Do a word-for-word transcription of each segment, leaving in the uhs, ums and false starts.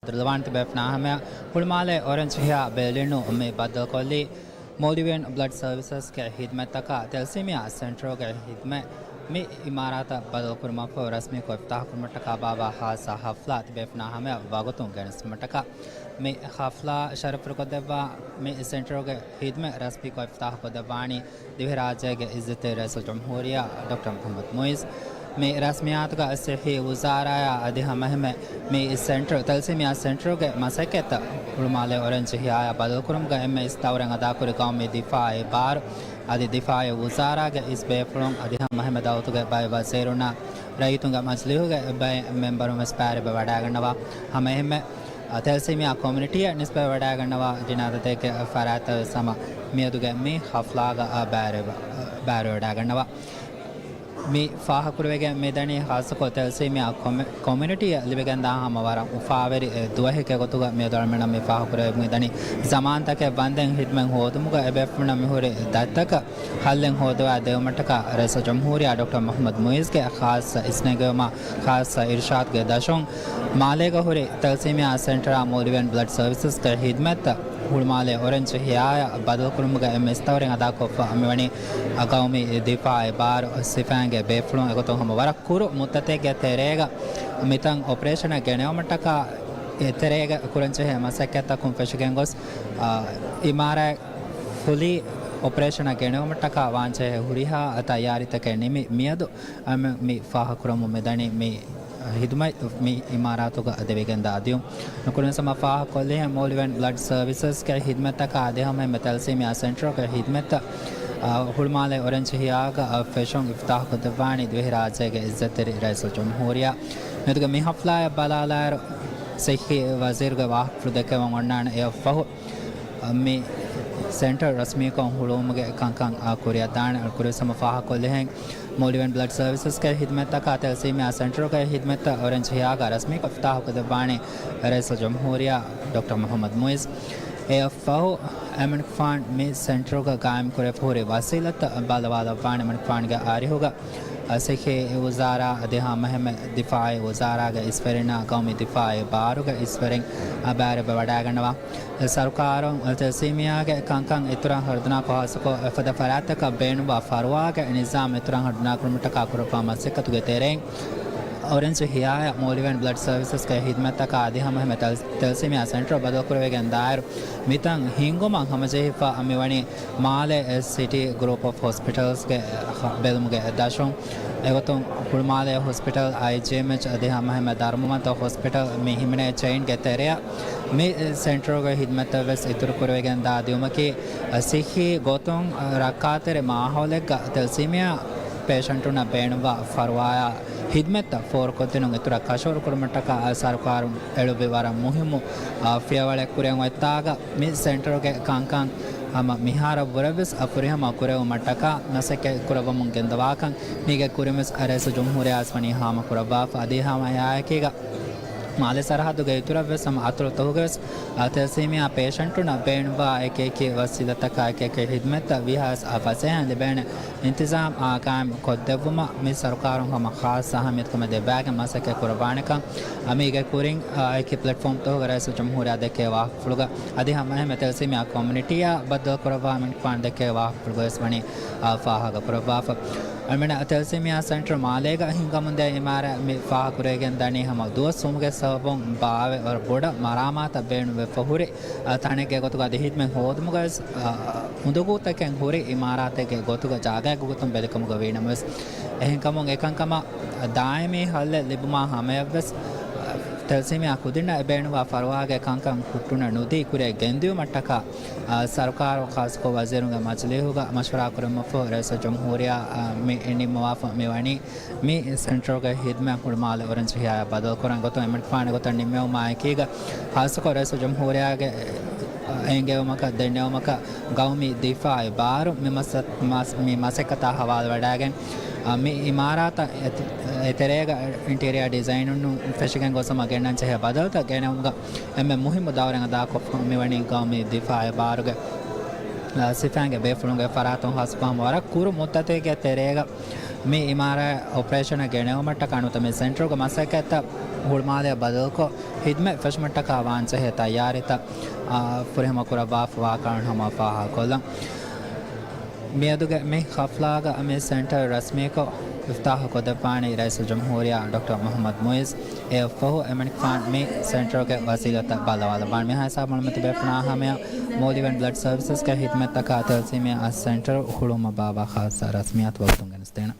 ދުރުލަވާން ތިބޭފުނާ ހަމަޔަށް ހުޅުމާލޭ އޮރެންޖް ހެއާ ބިލްޑިންގު މި ބައްދަލުކޮށްލީ މޯލްޑިވިއަން ބްލަޑް ސަރވިސަސްގެ ހިދްމަތްތަކާ ތެލްސީމިއާ ސެންޓަރުގެ ހިދްމަތް މި އިމާރާތަށް ބަދަލުކުރުމަށްފަހު ރަސްމީކޮށް އިފްތާހުކުރުމަށްޓަކާ ބާއްވާ ޚާއްޞަ ހަފްލާ ތިބޭފުނާ ހަމަޔަށް ވަގުތުން ގެނެސްދިނުމަށްޓަކާ މި ހަފްލާ ޝަރަފުކޮށްދެއްވާ މި ސެންޓަރުގެ ހިދްމަތް ރަސްމީކޮށް އިފްތާހުކޮށްދެއްވާނީ ދިވެހިރާއްޖޭގެ އިއްޒަތްތެރި ރައީސުލްޖުމްހޫރިއްޔާ ޑޮކްޓަރ މުޙައްމަދު މުޢިއްޒު. މި ރަސްމިއްޔާތުގަ ޞިއްޙީ ވުޒާރާއާ އަދި ހަމައެހެންމެ މި ސެންޓަރު، ތަލްސީމިއްޔާ ސެންޓަރުގެ މަސައްކަތްތައް ހުޅުމާލޭ އޮރެންޖް ހެއާއާ ބަދަލުކުރުމުގަ އެންމެ އިސް ދައުރެއް އަދާކުރި ގައުމީ ދިފާޢީ ބާރު އަދި ދިފާޢީ ވުޒާރާގެ އިސް ބޭފުޅުން އަދި ހަމައެހެންމެ ދައުލަތުގެ ބައެއް ވަޒީރުންނާ ރައްޔިތުންގެ މަޖިލީހުގެ ބައެއް މެމްބަރުން ވެސް ބައިވެރިވެ ވަޑައިގަންނަވާ. ހަމައެހެންމެ ތެލްސީމިއްޔާ ކޮމިއުނިޓީއަށް ނިސްބަތްވެވަޑައިގަންނަވާ ޖިނާދަތެއްގެ ފަރާތްތައް ވެސް ހަމަ މިއަދުގެ މި ހަފްލާގަ ބައިވެރި، ބައިވެރިވެވަޑައިގަންނަވާ. މި ފާހަގަކުރެވިގެން މިދަނީ ޚާއްޞަކޮށް ތެލްސީމިއްޔާ ކޮމި، ކޮމިއުނިޓީއަށް ލިބިގެންދާ ހަމަ ވަރަށް އުފާވެރި ދުވަހެއްގެ ގޮތުގަ މިއަދު އަޅަމެންނަށް މި ފާހަގަކުރެވި މިދަނީ. ޒަމާންތަކެއް ވަންދެން ހިދްމަތް ހޯދުމުގަ އެބޭފުޅުންނަށް މިހުރި ދަތިތަކަށް ހައްލެއް ހޯދުވާ ދެވުމަށްޓަކާ ރައީސުލްޖުމްހޫރިއްޔާ ޑޮކްޓަރ މުޙައްމަދު މުޢިއްޒުގެ ޚާއްޞަ އިސްނެގިވުމާ ޚާއްޞަ އިރުޝާދުގެ ދަށުން މާލޭގަ ހުރި ތަލްސީމިއްޔާ ސެންޓަރާ މޯލްޑިވިއަން ބްލަޑް ސަރވިސަސްގެ ހިދްމަތްތައް ހުޅުމާލޭ އޮރެންޖް ހެއާއަށް ބަދަލުކުރުމުގަ އެންމެ އިސް ދައުރެއް އަދާކޮށްފަ މިވަނީ ގައުމީ ދިފާޢީ ބާރު ސިފައިންގެ ބޭފުޅުން އެގޮތުން ހަމަ ވަރަށް ކުރު މުއްދަތެއްގެ ތެރޭގަ މިތަން އޮޕަރޭޝަނަށް ގެނެވުމަށްޓަކާ އެތެރޭގަ ކުރަންޖެހޭ މަސައްކަތްތަކުން ފެށިގެންގޮސް، އާ، އިމާރާތް ފުލީ އޮޕަރޭޝަނަށް ގެނެވުމަށްޓަކާ ވާންޖެހޭ ހުރިހާ ތައްޔާރީތަކެއް ނިމި މިއަދު އަމެ މި ފާހަގަކުރަމުން މިދަނީ މި ހިދުމަތް މި އިމާރާތުގަ ދެވިގެންދާ ދިޔުން. ނުކުރެންސަމަ ފާހަގަކޮށްލިހެން މޯލްޑިވިއަން ބްލަޑް ސަރވިސަސްގެ ހިދުމަތްތަކާ އަދި ހަމައެހެންމެ ތަލްސީމިއްޔާ ސެންޓަރުގެ ހިދުމަތްތައް، އާ، ހުޅުމާލޭ އޮރެންޖް ހެއާގަ ފެށުން އިފްތާހުކޮށްދެއްވާނީ ދިވެހިރާއްޖޭގެ އިއްޒަތްތެރި ރައީސުލްޖުމްހޫރިއްޔާ. މިއަދުގެ މި ހަފްލާއަށް ބަލާލާއިރު ޞިއްޙީ ވަޒީރުގެ ވާހަކަފުޅު ދެއްކެވެން އޮންނާނެ. އެއަށްފަހު މި ސެންޓަރު ރަސްމީކޮށް ހުޅުވުމުގެ ކަންކަން ކުރިއަށްދާނެ. ނުކުރެންސަމަ ފާހަގަކޮށްލިހެން މޯލްޑިވިއަން ބްލަޑް ސަރވިސަސްގެ ހިދުމަތްތަކާ ތަލްސީމިއްޔާ ސެންޓަރުގެ ހިދުމަތްތައް އޮރެންޖް ހެއާގަ ރަސްމީކޮށް އިފްތާހުކޮށްދެއްވާނީ ރައީސުލްޖުމްހޫރިއްޔާ ޑޮކްޓަރ މުޙައްމަދު މުޢިއްޒު. އެއަށްފަހު އެމަނިކުފާނު މި ސެންޓަރުގަ ގާއިމްކުރެވިފަ ހުރި ވަސީލަތްތައް ބައްލަވާލައްވާނެ. އެމަނިކުފާނުގެ އަރިހުގަ ޞިއްޙީ ވުޒާރާ އަދި ހަމައެހެންމެ ދިފާޢީ ވުޒާރާގެ އިސްވެރިންނާ ގައުމީ ދިފާޢީ ބާރުގެ އިސްވެރިން ބައިވެރިވެވަޑައިގަންނަވާ. ސަރުކާރުން ތަލްސީމިއްޔާގެ ކަންކަން އިތުރަށް ހަރުދަނާކޮށް ޚާއްޞަކޮށް އެފަދަ ފަރާތްތަކަށް ބޭނުންވާ ފަރުވާގެ ނިޒާމް އިތުރަށް ހަރުދަނާކުރުމަށްޓަކާ ކުރައްވާ މަސައްކަތުގެ ތެރެއިން، އޮރެންޖް ހެއާއާ މޯލްޑިވިއަން ބްލަޑް ސަރވިސަސްގެ ހިދުމަތްތަކާ އަދި ހަމައެހެންމެ ތަލް، ތަލްސީމިއްޔާ ސެންޓަރު ބަދަލުކުރެވިގެން ދާއިރު، މިތަން ހިންގުމަށް ހަމަޖެހިފަ މިވަނީ މާލެ ސިޓީ ގްރޫޕް އޮފް ހޮސްޕިޓަލްސްގެ ބެލުމުގެ ދަށުން. އެގޮތުން ހުޅުމާލޭ ހޮސްޕިޓަލް، އައިޖީއެމްއެޗް އަދި ހަމައެހެންމެ ދަރުމަވަންތަ ހޮސްޕިޓަލް މި ހިމެނޭ ޗެއިންގެ ތެރެއަށް މި ސެންޓަރުގެ ހިދުމަތްތައް ވެސް އިތުރު ކުރެވިގެން ދާ ދިޔުމަކީ، ސިއްހީ ގޮތުން ރައްކާތެރި މާހައުލެއްގަ ތެލްސީމިއްޔާ ޕޭޝަންޓުންނަށް ބޭނުންވާ ފަރުވާއާ ހިދުމަތްތައް ފޯރުކޮށްދިނުން އިތުރަށް ކަށަވަރު ކުރުމަށްޓަކާ ސަރުކާރުން އެޅުއްވި ވަރަށް މުހިއްމު، އާ، ފިޔަވަޅެއް. ކުރިއަށް އޮތްތާގަ މި ސެންޓަރުގެ ކަންކަން ހަމަ މިހާރަށްވުރެވެސް ފުރިހަމަ ކުރެވުމަށްޓަކާ މަސައްކަތް ކުރައްވަމުން ގެންދަވާކަން މީގެ ކުރިންވެސް ރައީސުލްޖުމްހޫރިއްޔާ ވެސް ވަނީ ހާމަކުރައްވާފަ. އަދި ހަމަ އެއާއެކީގަ މާލެ ސަރަހައްދުގެ އިތުރަށްވެސް ހަމަ އަތޮޅުތަކުގަވެސް ތެލްސީމިއްޔާ ޕޭޝަންޓުންނަށް ބޭނުންވާ އެކިއެކި ވަސީލަތްތަކާ އެކިއެކި ހިދުމަތްތައް ވީހާވެސް ފަސޭހައިން ލިބޭނެ އިންތިޒާމް އާ ގާއިމް ކޮށްދެއްވުމަށް މި ސަރުކާރުން ހަމަ ޚާއްޞަ އަހައްމިޔަތުކަމެއް ދެއްވާގެން މަސައްކަތް ކުރައްވާނެކަން މީގެ ކުރިން އެކި ޕްލެޓްފޯމްތަކުގަ ރައީސުލްޖުމްހޫރިއްޔާ ދެއްކޭ ވާހަކަފުޅުގަ އަދި ހަމައެހެންމެ ތެލްސީމިއްޔާ ކޮމިއުނިޓީއާ ބައްދަލުކުރައްވާ އެމަނިކުފާނު ދެއްކޭ ވާހަކަފުޅުގަވެސް ވަނީ އާ، ފާހަގަކުރައްވާފަ. އަޅަމެން ތެލްސީމިއްޔާ ސެންޓަރު މާލޭގަ ހިންގަމުންދިޔަ އިމާރާތް މި ފާހަގަކުރެވިގެން ދަނީ ހަމަ ދުވަސްވުމުގެ ސަބަބުން ބާވެ ވަރަށް ބޮޑަށް މަރާމާތަށް ބޭނުންވެފަ ހުރި، އާ، ތަނެއްގެ ގޮތުގަ އަދި ހިދުމަތް ހޯދުމުގަވެސް، އާ، އުނދަގޫތަކެއް ހުރި އިމާރާތެއްގެ ގޮތުގަ ޖާގައެއްގެ ގޮތުން ބެލިކަމުގަ ވީނަމަވެސް، އެހެންކަމުން އެކަންކަމަށް ދާއިމީ ހައްލެއް ލިބުމާ ހަމަޔަށްވެސް، ތެލްސީމިއްޔާ ކުދިންނަށް އެބޭނުންވާ ފަރުވާގެ ކަންކަން ހުއްޓުންނެއް ނުދީ ކުރިއަށް ގެންދިޔުމަށްޓަކާ، އާ، ސަރުކާރުން ޚާއްޞަކޮށް ވަޒީރުންގެ މަޖިލީހުގަ މަޝްވަރާ ކުރުމަށްފަހު ރައީސުލްޖުމްހޫރިއްޔާ، އާ، މި ނިންމަވާފަ މިވަނީ މި ސެންޓަރުގެ ހިދުމަތް ހުޅުމާލެ އޮރެންޖް ހެއާއަށް ބަދަލުކުރަން. ގޮތުން އެމަނިކުފާނުގެ ގޮތަށް ނިންމެވުމާ އެކީގަ ޚާއްޞަކޮށް ރައީސުލްޖުމްހޫރިއްޔާގެ އެންގެވުމަކަށް ދެންނެވުމަކަށް ގައުމީ ދިފާޢީ ބާރު މި މަސަ، މަސް، މި މަސައްކަތާ ހަވާލުވެވަޑައިގެން، އާ، މި އިމާރާތަށް އެތެ، އެތެރޭގަ އިންޓީރިއާ ޑިޒައިނުން ފެށިގެން ގޮސް ހަމަ ގެންނަން ޖެހޭ ބަދަލުތައް ގެނެވުމުގަ އެންމެ މުހިއްމު ދައުރެއް އަދާކޮށްފަ މިވަނީ ގައުމީ ދިފާޢީ ބާރުގެ، އާ، ސިފައިންގެ ބޭފުޅުންގެ ފަރާތުން ޚާއްޞަކޮށް ހަމަ ވަރަށް ކުރު މުއްދަތެއްގެ ތެރޭގަ މި އިމާރާތް އޮޕަރޭޝަނަށް ގެނެވުމަށްޓަކާ ނުވަތަ މި ސެންޓަރުގެ މަސައްކަތްތައް ހުޅުމާލެއަށް ބަދަލުކޮށް، ހިދުމަތް ފެށުމަށްޓަކާ ވާންޖެހޭ ތައްޔާރީތައް، އާ، ފުރިހަމަ ކުރައްވާފަ ވާކަން ހަމަ ފާހަގަކޮށްލަން. މިއަދުގެ މި ހަފްލާގަ މި ސެންޓަރު ރަސްމީކޮށް އިފްތާހު ކޮށްދެއްވާނީ ރައީސުލްޖުމްހޫރިއްޔާ ޑޮކްޓަރ މުޙައްމަދު މުޢިއްޒު. އެއަށްފަހު އެމަނިކުފާނު މި ސެންޓަރުގެ ވަސީލަތްތައް ބައްލަވާލައްވާނެ. މިހާ ހިސާބުން މަތި ބޭފުޅާ ހަމަޔަށް މޯލްޑިވިއަން ބްލަޑް ސަރވިސަސްގެ ހިދުމަތްތަކާ ތަލްސީމިއްޔާ ސެންޓަރު ހުޅުވުމަށް ބާއްވާ ޚާއްޞަ ރަސްމިއްޔާތު ވަގުތުން ގެނެސްދޭނެ.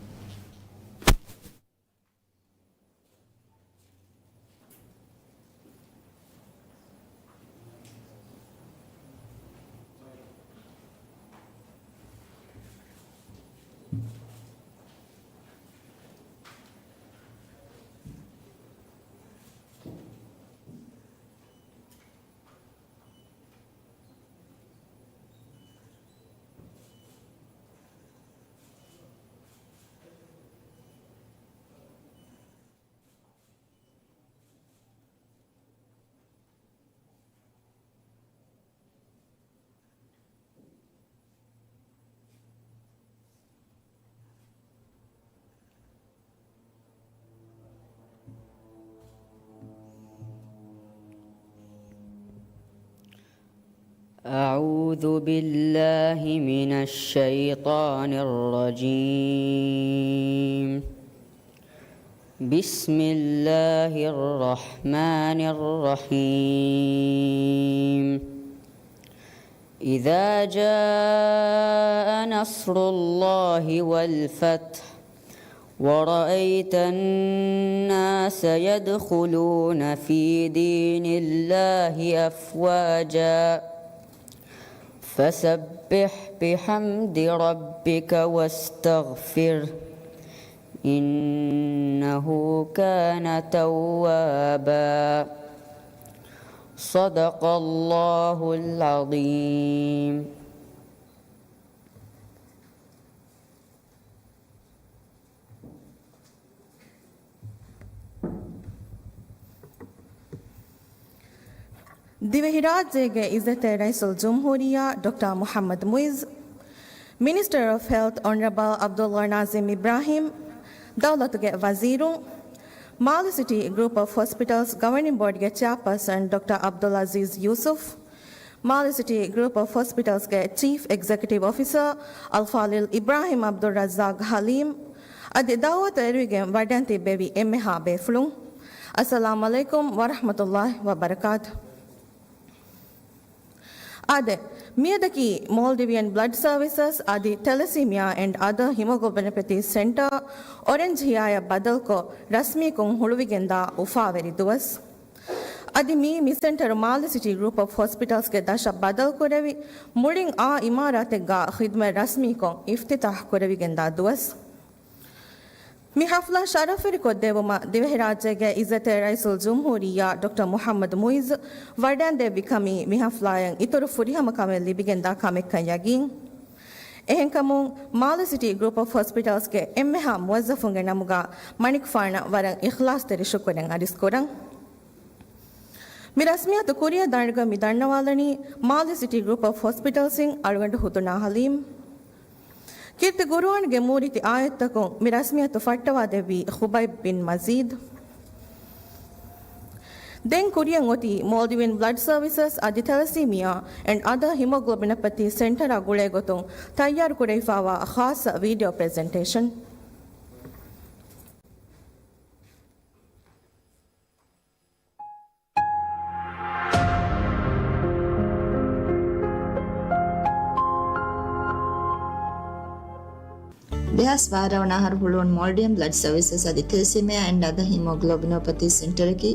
أعوذ بالله من الشيطان الرجيم. بسم الله الرحمن الرحيم. إذا جاء نصر الله والفتح ورأيت الناس يدخلون في دين الله أفواجا فسبح بحمد ربك واستغفره إنه كان توابا. صدق الله العظيم. ދިވެހިރާއްޖޭގެ އިއްޒަތްތެރި ރައީސުލްޖުމްހޫރިއްޔާ ޑޮކްޓަރ މުޙައްމަދު މުޢިއްޒު، މިނިސްޓަރ އޮފް ހެލްތް އޮނަރަބަލް ޢަބްދުﷲ ނާޒިމް އިބްރާހިމް، ދައުލަތުގެ ވަޒީރުން، މާލެ ސިޓީ ގްރޫޕް އޮފް ހޮސްޕިޓަލްސް ގަވަރނިން ބޯޑްގެ ޗެއާޕާސަން ޑޮކްޓަރ ޢަބްދުލް ޢަޒީޒް ޔޫސުފް، މާލެ ސިޓީ ގްރޫޕް އޮފް ހޮސްޕިޓަލްސްގެ ޗީފް އެގްޒެކެޓިވް އޮފިސަރ އަލްފާޟިލް އިބްރާހިމް ޢަބްދުއްރައްޒާޤް ޙަލީމް އަދި ދަޢުވަތު އެރުވިގެން ވަޑައިން ތިއްބެވި އެންމެހާ ބޭފުޅުން، އައްސަލާމް ޢަލައިކުމް ވަރަޙްމަތުﷲ ވަބަރަކާތު. އާދެ، މިއަދަކީ މޯލްޑިވިއަން ބްލަޑް ސަރވިސަސް އަދި ތެލަސީމިއާ އެންޑް އަދަ ހިމޮގްލޯބިނޮޕެތީ ސެންޓަރ އޮރެންޖް ހިޔާޔަށް ބަދަލުކޮށް، ރަސްމީކޮށް ހުޅުވިގެންދާ އުފާވެރި ދުވަސް. އަދި މިއީ މި ސެންޓަރު މާލެ ސިޓީ ގްރޫޕް އޮފް ހޮސްޕިޓަލްސްގެ ދަށަށް ބަދަލުކުރެވި، މުޅިން އާ އިމާރާތެއްގަ ޚިދުމަތް ރަސްމީކޮށް އިފްތިތާޙް ކުރެވިގެންދާ ދުވަސް. މި ޙަފްލާ ޝަރަފްވެރިކޮށްދެއްވުމަށް ދިވެހިރާއްޖޭގެ އިއްޒަތްތެރި ރައީސުލްޖުމްހޫރިއްޔާ ޑޮކްޓަރ މުޙައްމަދު މުޢިއްޒު ވަޑައިންދެއްވި ކަމީ މި ޙަފްލާއަށް އިތުރު ފުރިހަމަ ކަމެއް ލިބިގެންދާ ކަމެއްކަން ޔަގީން. އެހެންކަމުން، މާލެ ސިޓީ ގްރޫޕް އޮފް ހޮސްޕިޓަލްސްގެ އެންމެހާ މުވައްޒަފުންގެ ނަމުގަ މަނިކުފާނަށް ވަރަށް އިޚްލާޞްތެރި ޝުކުރެއް އަރިސްކުރަން. މި ރަސްމިއްޔާތު ކުރިއަށް ދަނޑިގަ މި ދަންނަވާލަނީ މާލެ ސިޓީ ގްރޫޕް އޮފް ހޮސްޕިޓަލްސްއިން އަޅުގަނޑު ހުދުނާ ޙަލީމް. ކީރިތި ޤުރުއާންގެ މޫރިތި އާޔަތްތަކުން މި ރަސްމިއްޔާތު ފައްޓަވާދެއްވީ ޚުބައިބް ބިން މަޒީދު. ދެން ކުރިއަށް އޮތީ މޯލްޑިވިއަން ބްލަޑް ސަރވިސަސް އަދި ތެލަސީމިއާ އެންޑް އަދަ ހިމޮގްލޯބިނޮޕެތީ ސެންޓަރާ ގުޅޭގޮތުން ތައްޔާރުކުރެވިފައިވާ ޚާއްޞަ ވީޑިއޯ ޕްރެޒެންޓޭޝަން. ދެހާސް ބާރަ ވަނަ އަހަރު ހުޅުވުނު މޯލްޑިވިއަން ބްލަޑް ސަރވިސަސް އަދި ތެލަސީމިއާ އެންޑް އަދަ ހިމޮގްލޯބިނޯޕަތީ ސެންޓަރަކީ،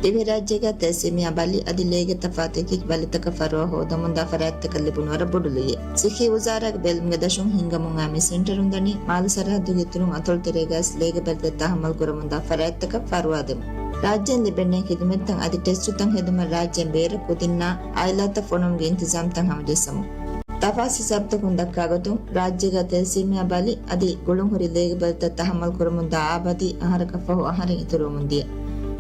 ދިވެހިރާއްޖޭގަ ތެލަސީމިއާ ބަލި އަދި ލޭގެ ތަފާތު އެކިއެކި ބަލިތަކަށް ފަރުވާ ހޯދަމުންދާ ފަރާތްތަކަށް ލިބުނު ވަރަށް ބޮޑު ލުޔެއް. ސިއްހީ ވުޒާރާގެ ބެލުމުގެ ދަށުން ހިންގަމުން އައި މި ސެންޓަރުން ދަނީ، މާލެ ސަރަހައްދުގެ އިތުރުން އަތޮޅުތެރޭގަސް ލޭގެ ބަލިތައް ތަހައްމަލް ކުރަމުންދާ ފަރާތްތަކަށް ފަރުވާދެމުން. ރާއްޖޭން ލިބެންނެ ޚިދުމަތްތައް އަދި ޓެސްޓުތައް ހެދުމަށް ރާއްޖޭން ބޭރަށް ކުދިންނާ އާއިލާތައް ފޮނުވުމުގެ އިންތިޒާމްތައް ހަމަޖެއްސަމުން. ތަފާސް ހިސާބުތަކުން ދައްކާގޮތުން، ރާއްޖޭގަ ތެލަސީމިއާ ބަލި އަދި ގުޅުންހުރި ލޭގެ ބަލިތައް ތަހައްމަލް ކުރަމުންދާ އާ ބަދީ އަހަރަކަށް ފަހު އަހަރެއް އިތުރުވަމުންދިޔަ.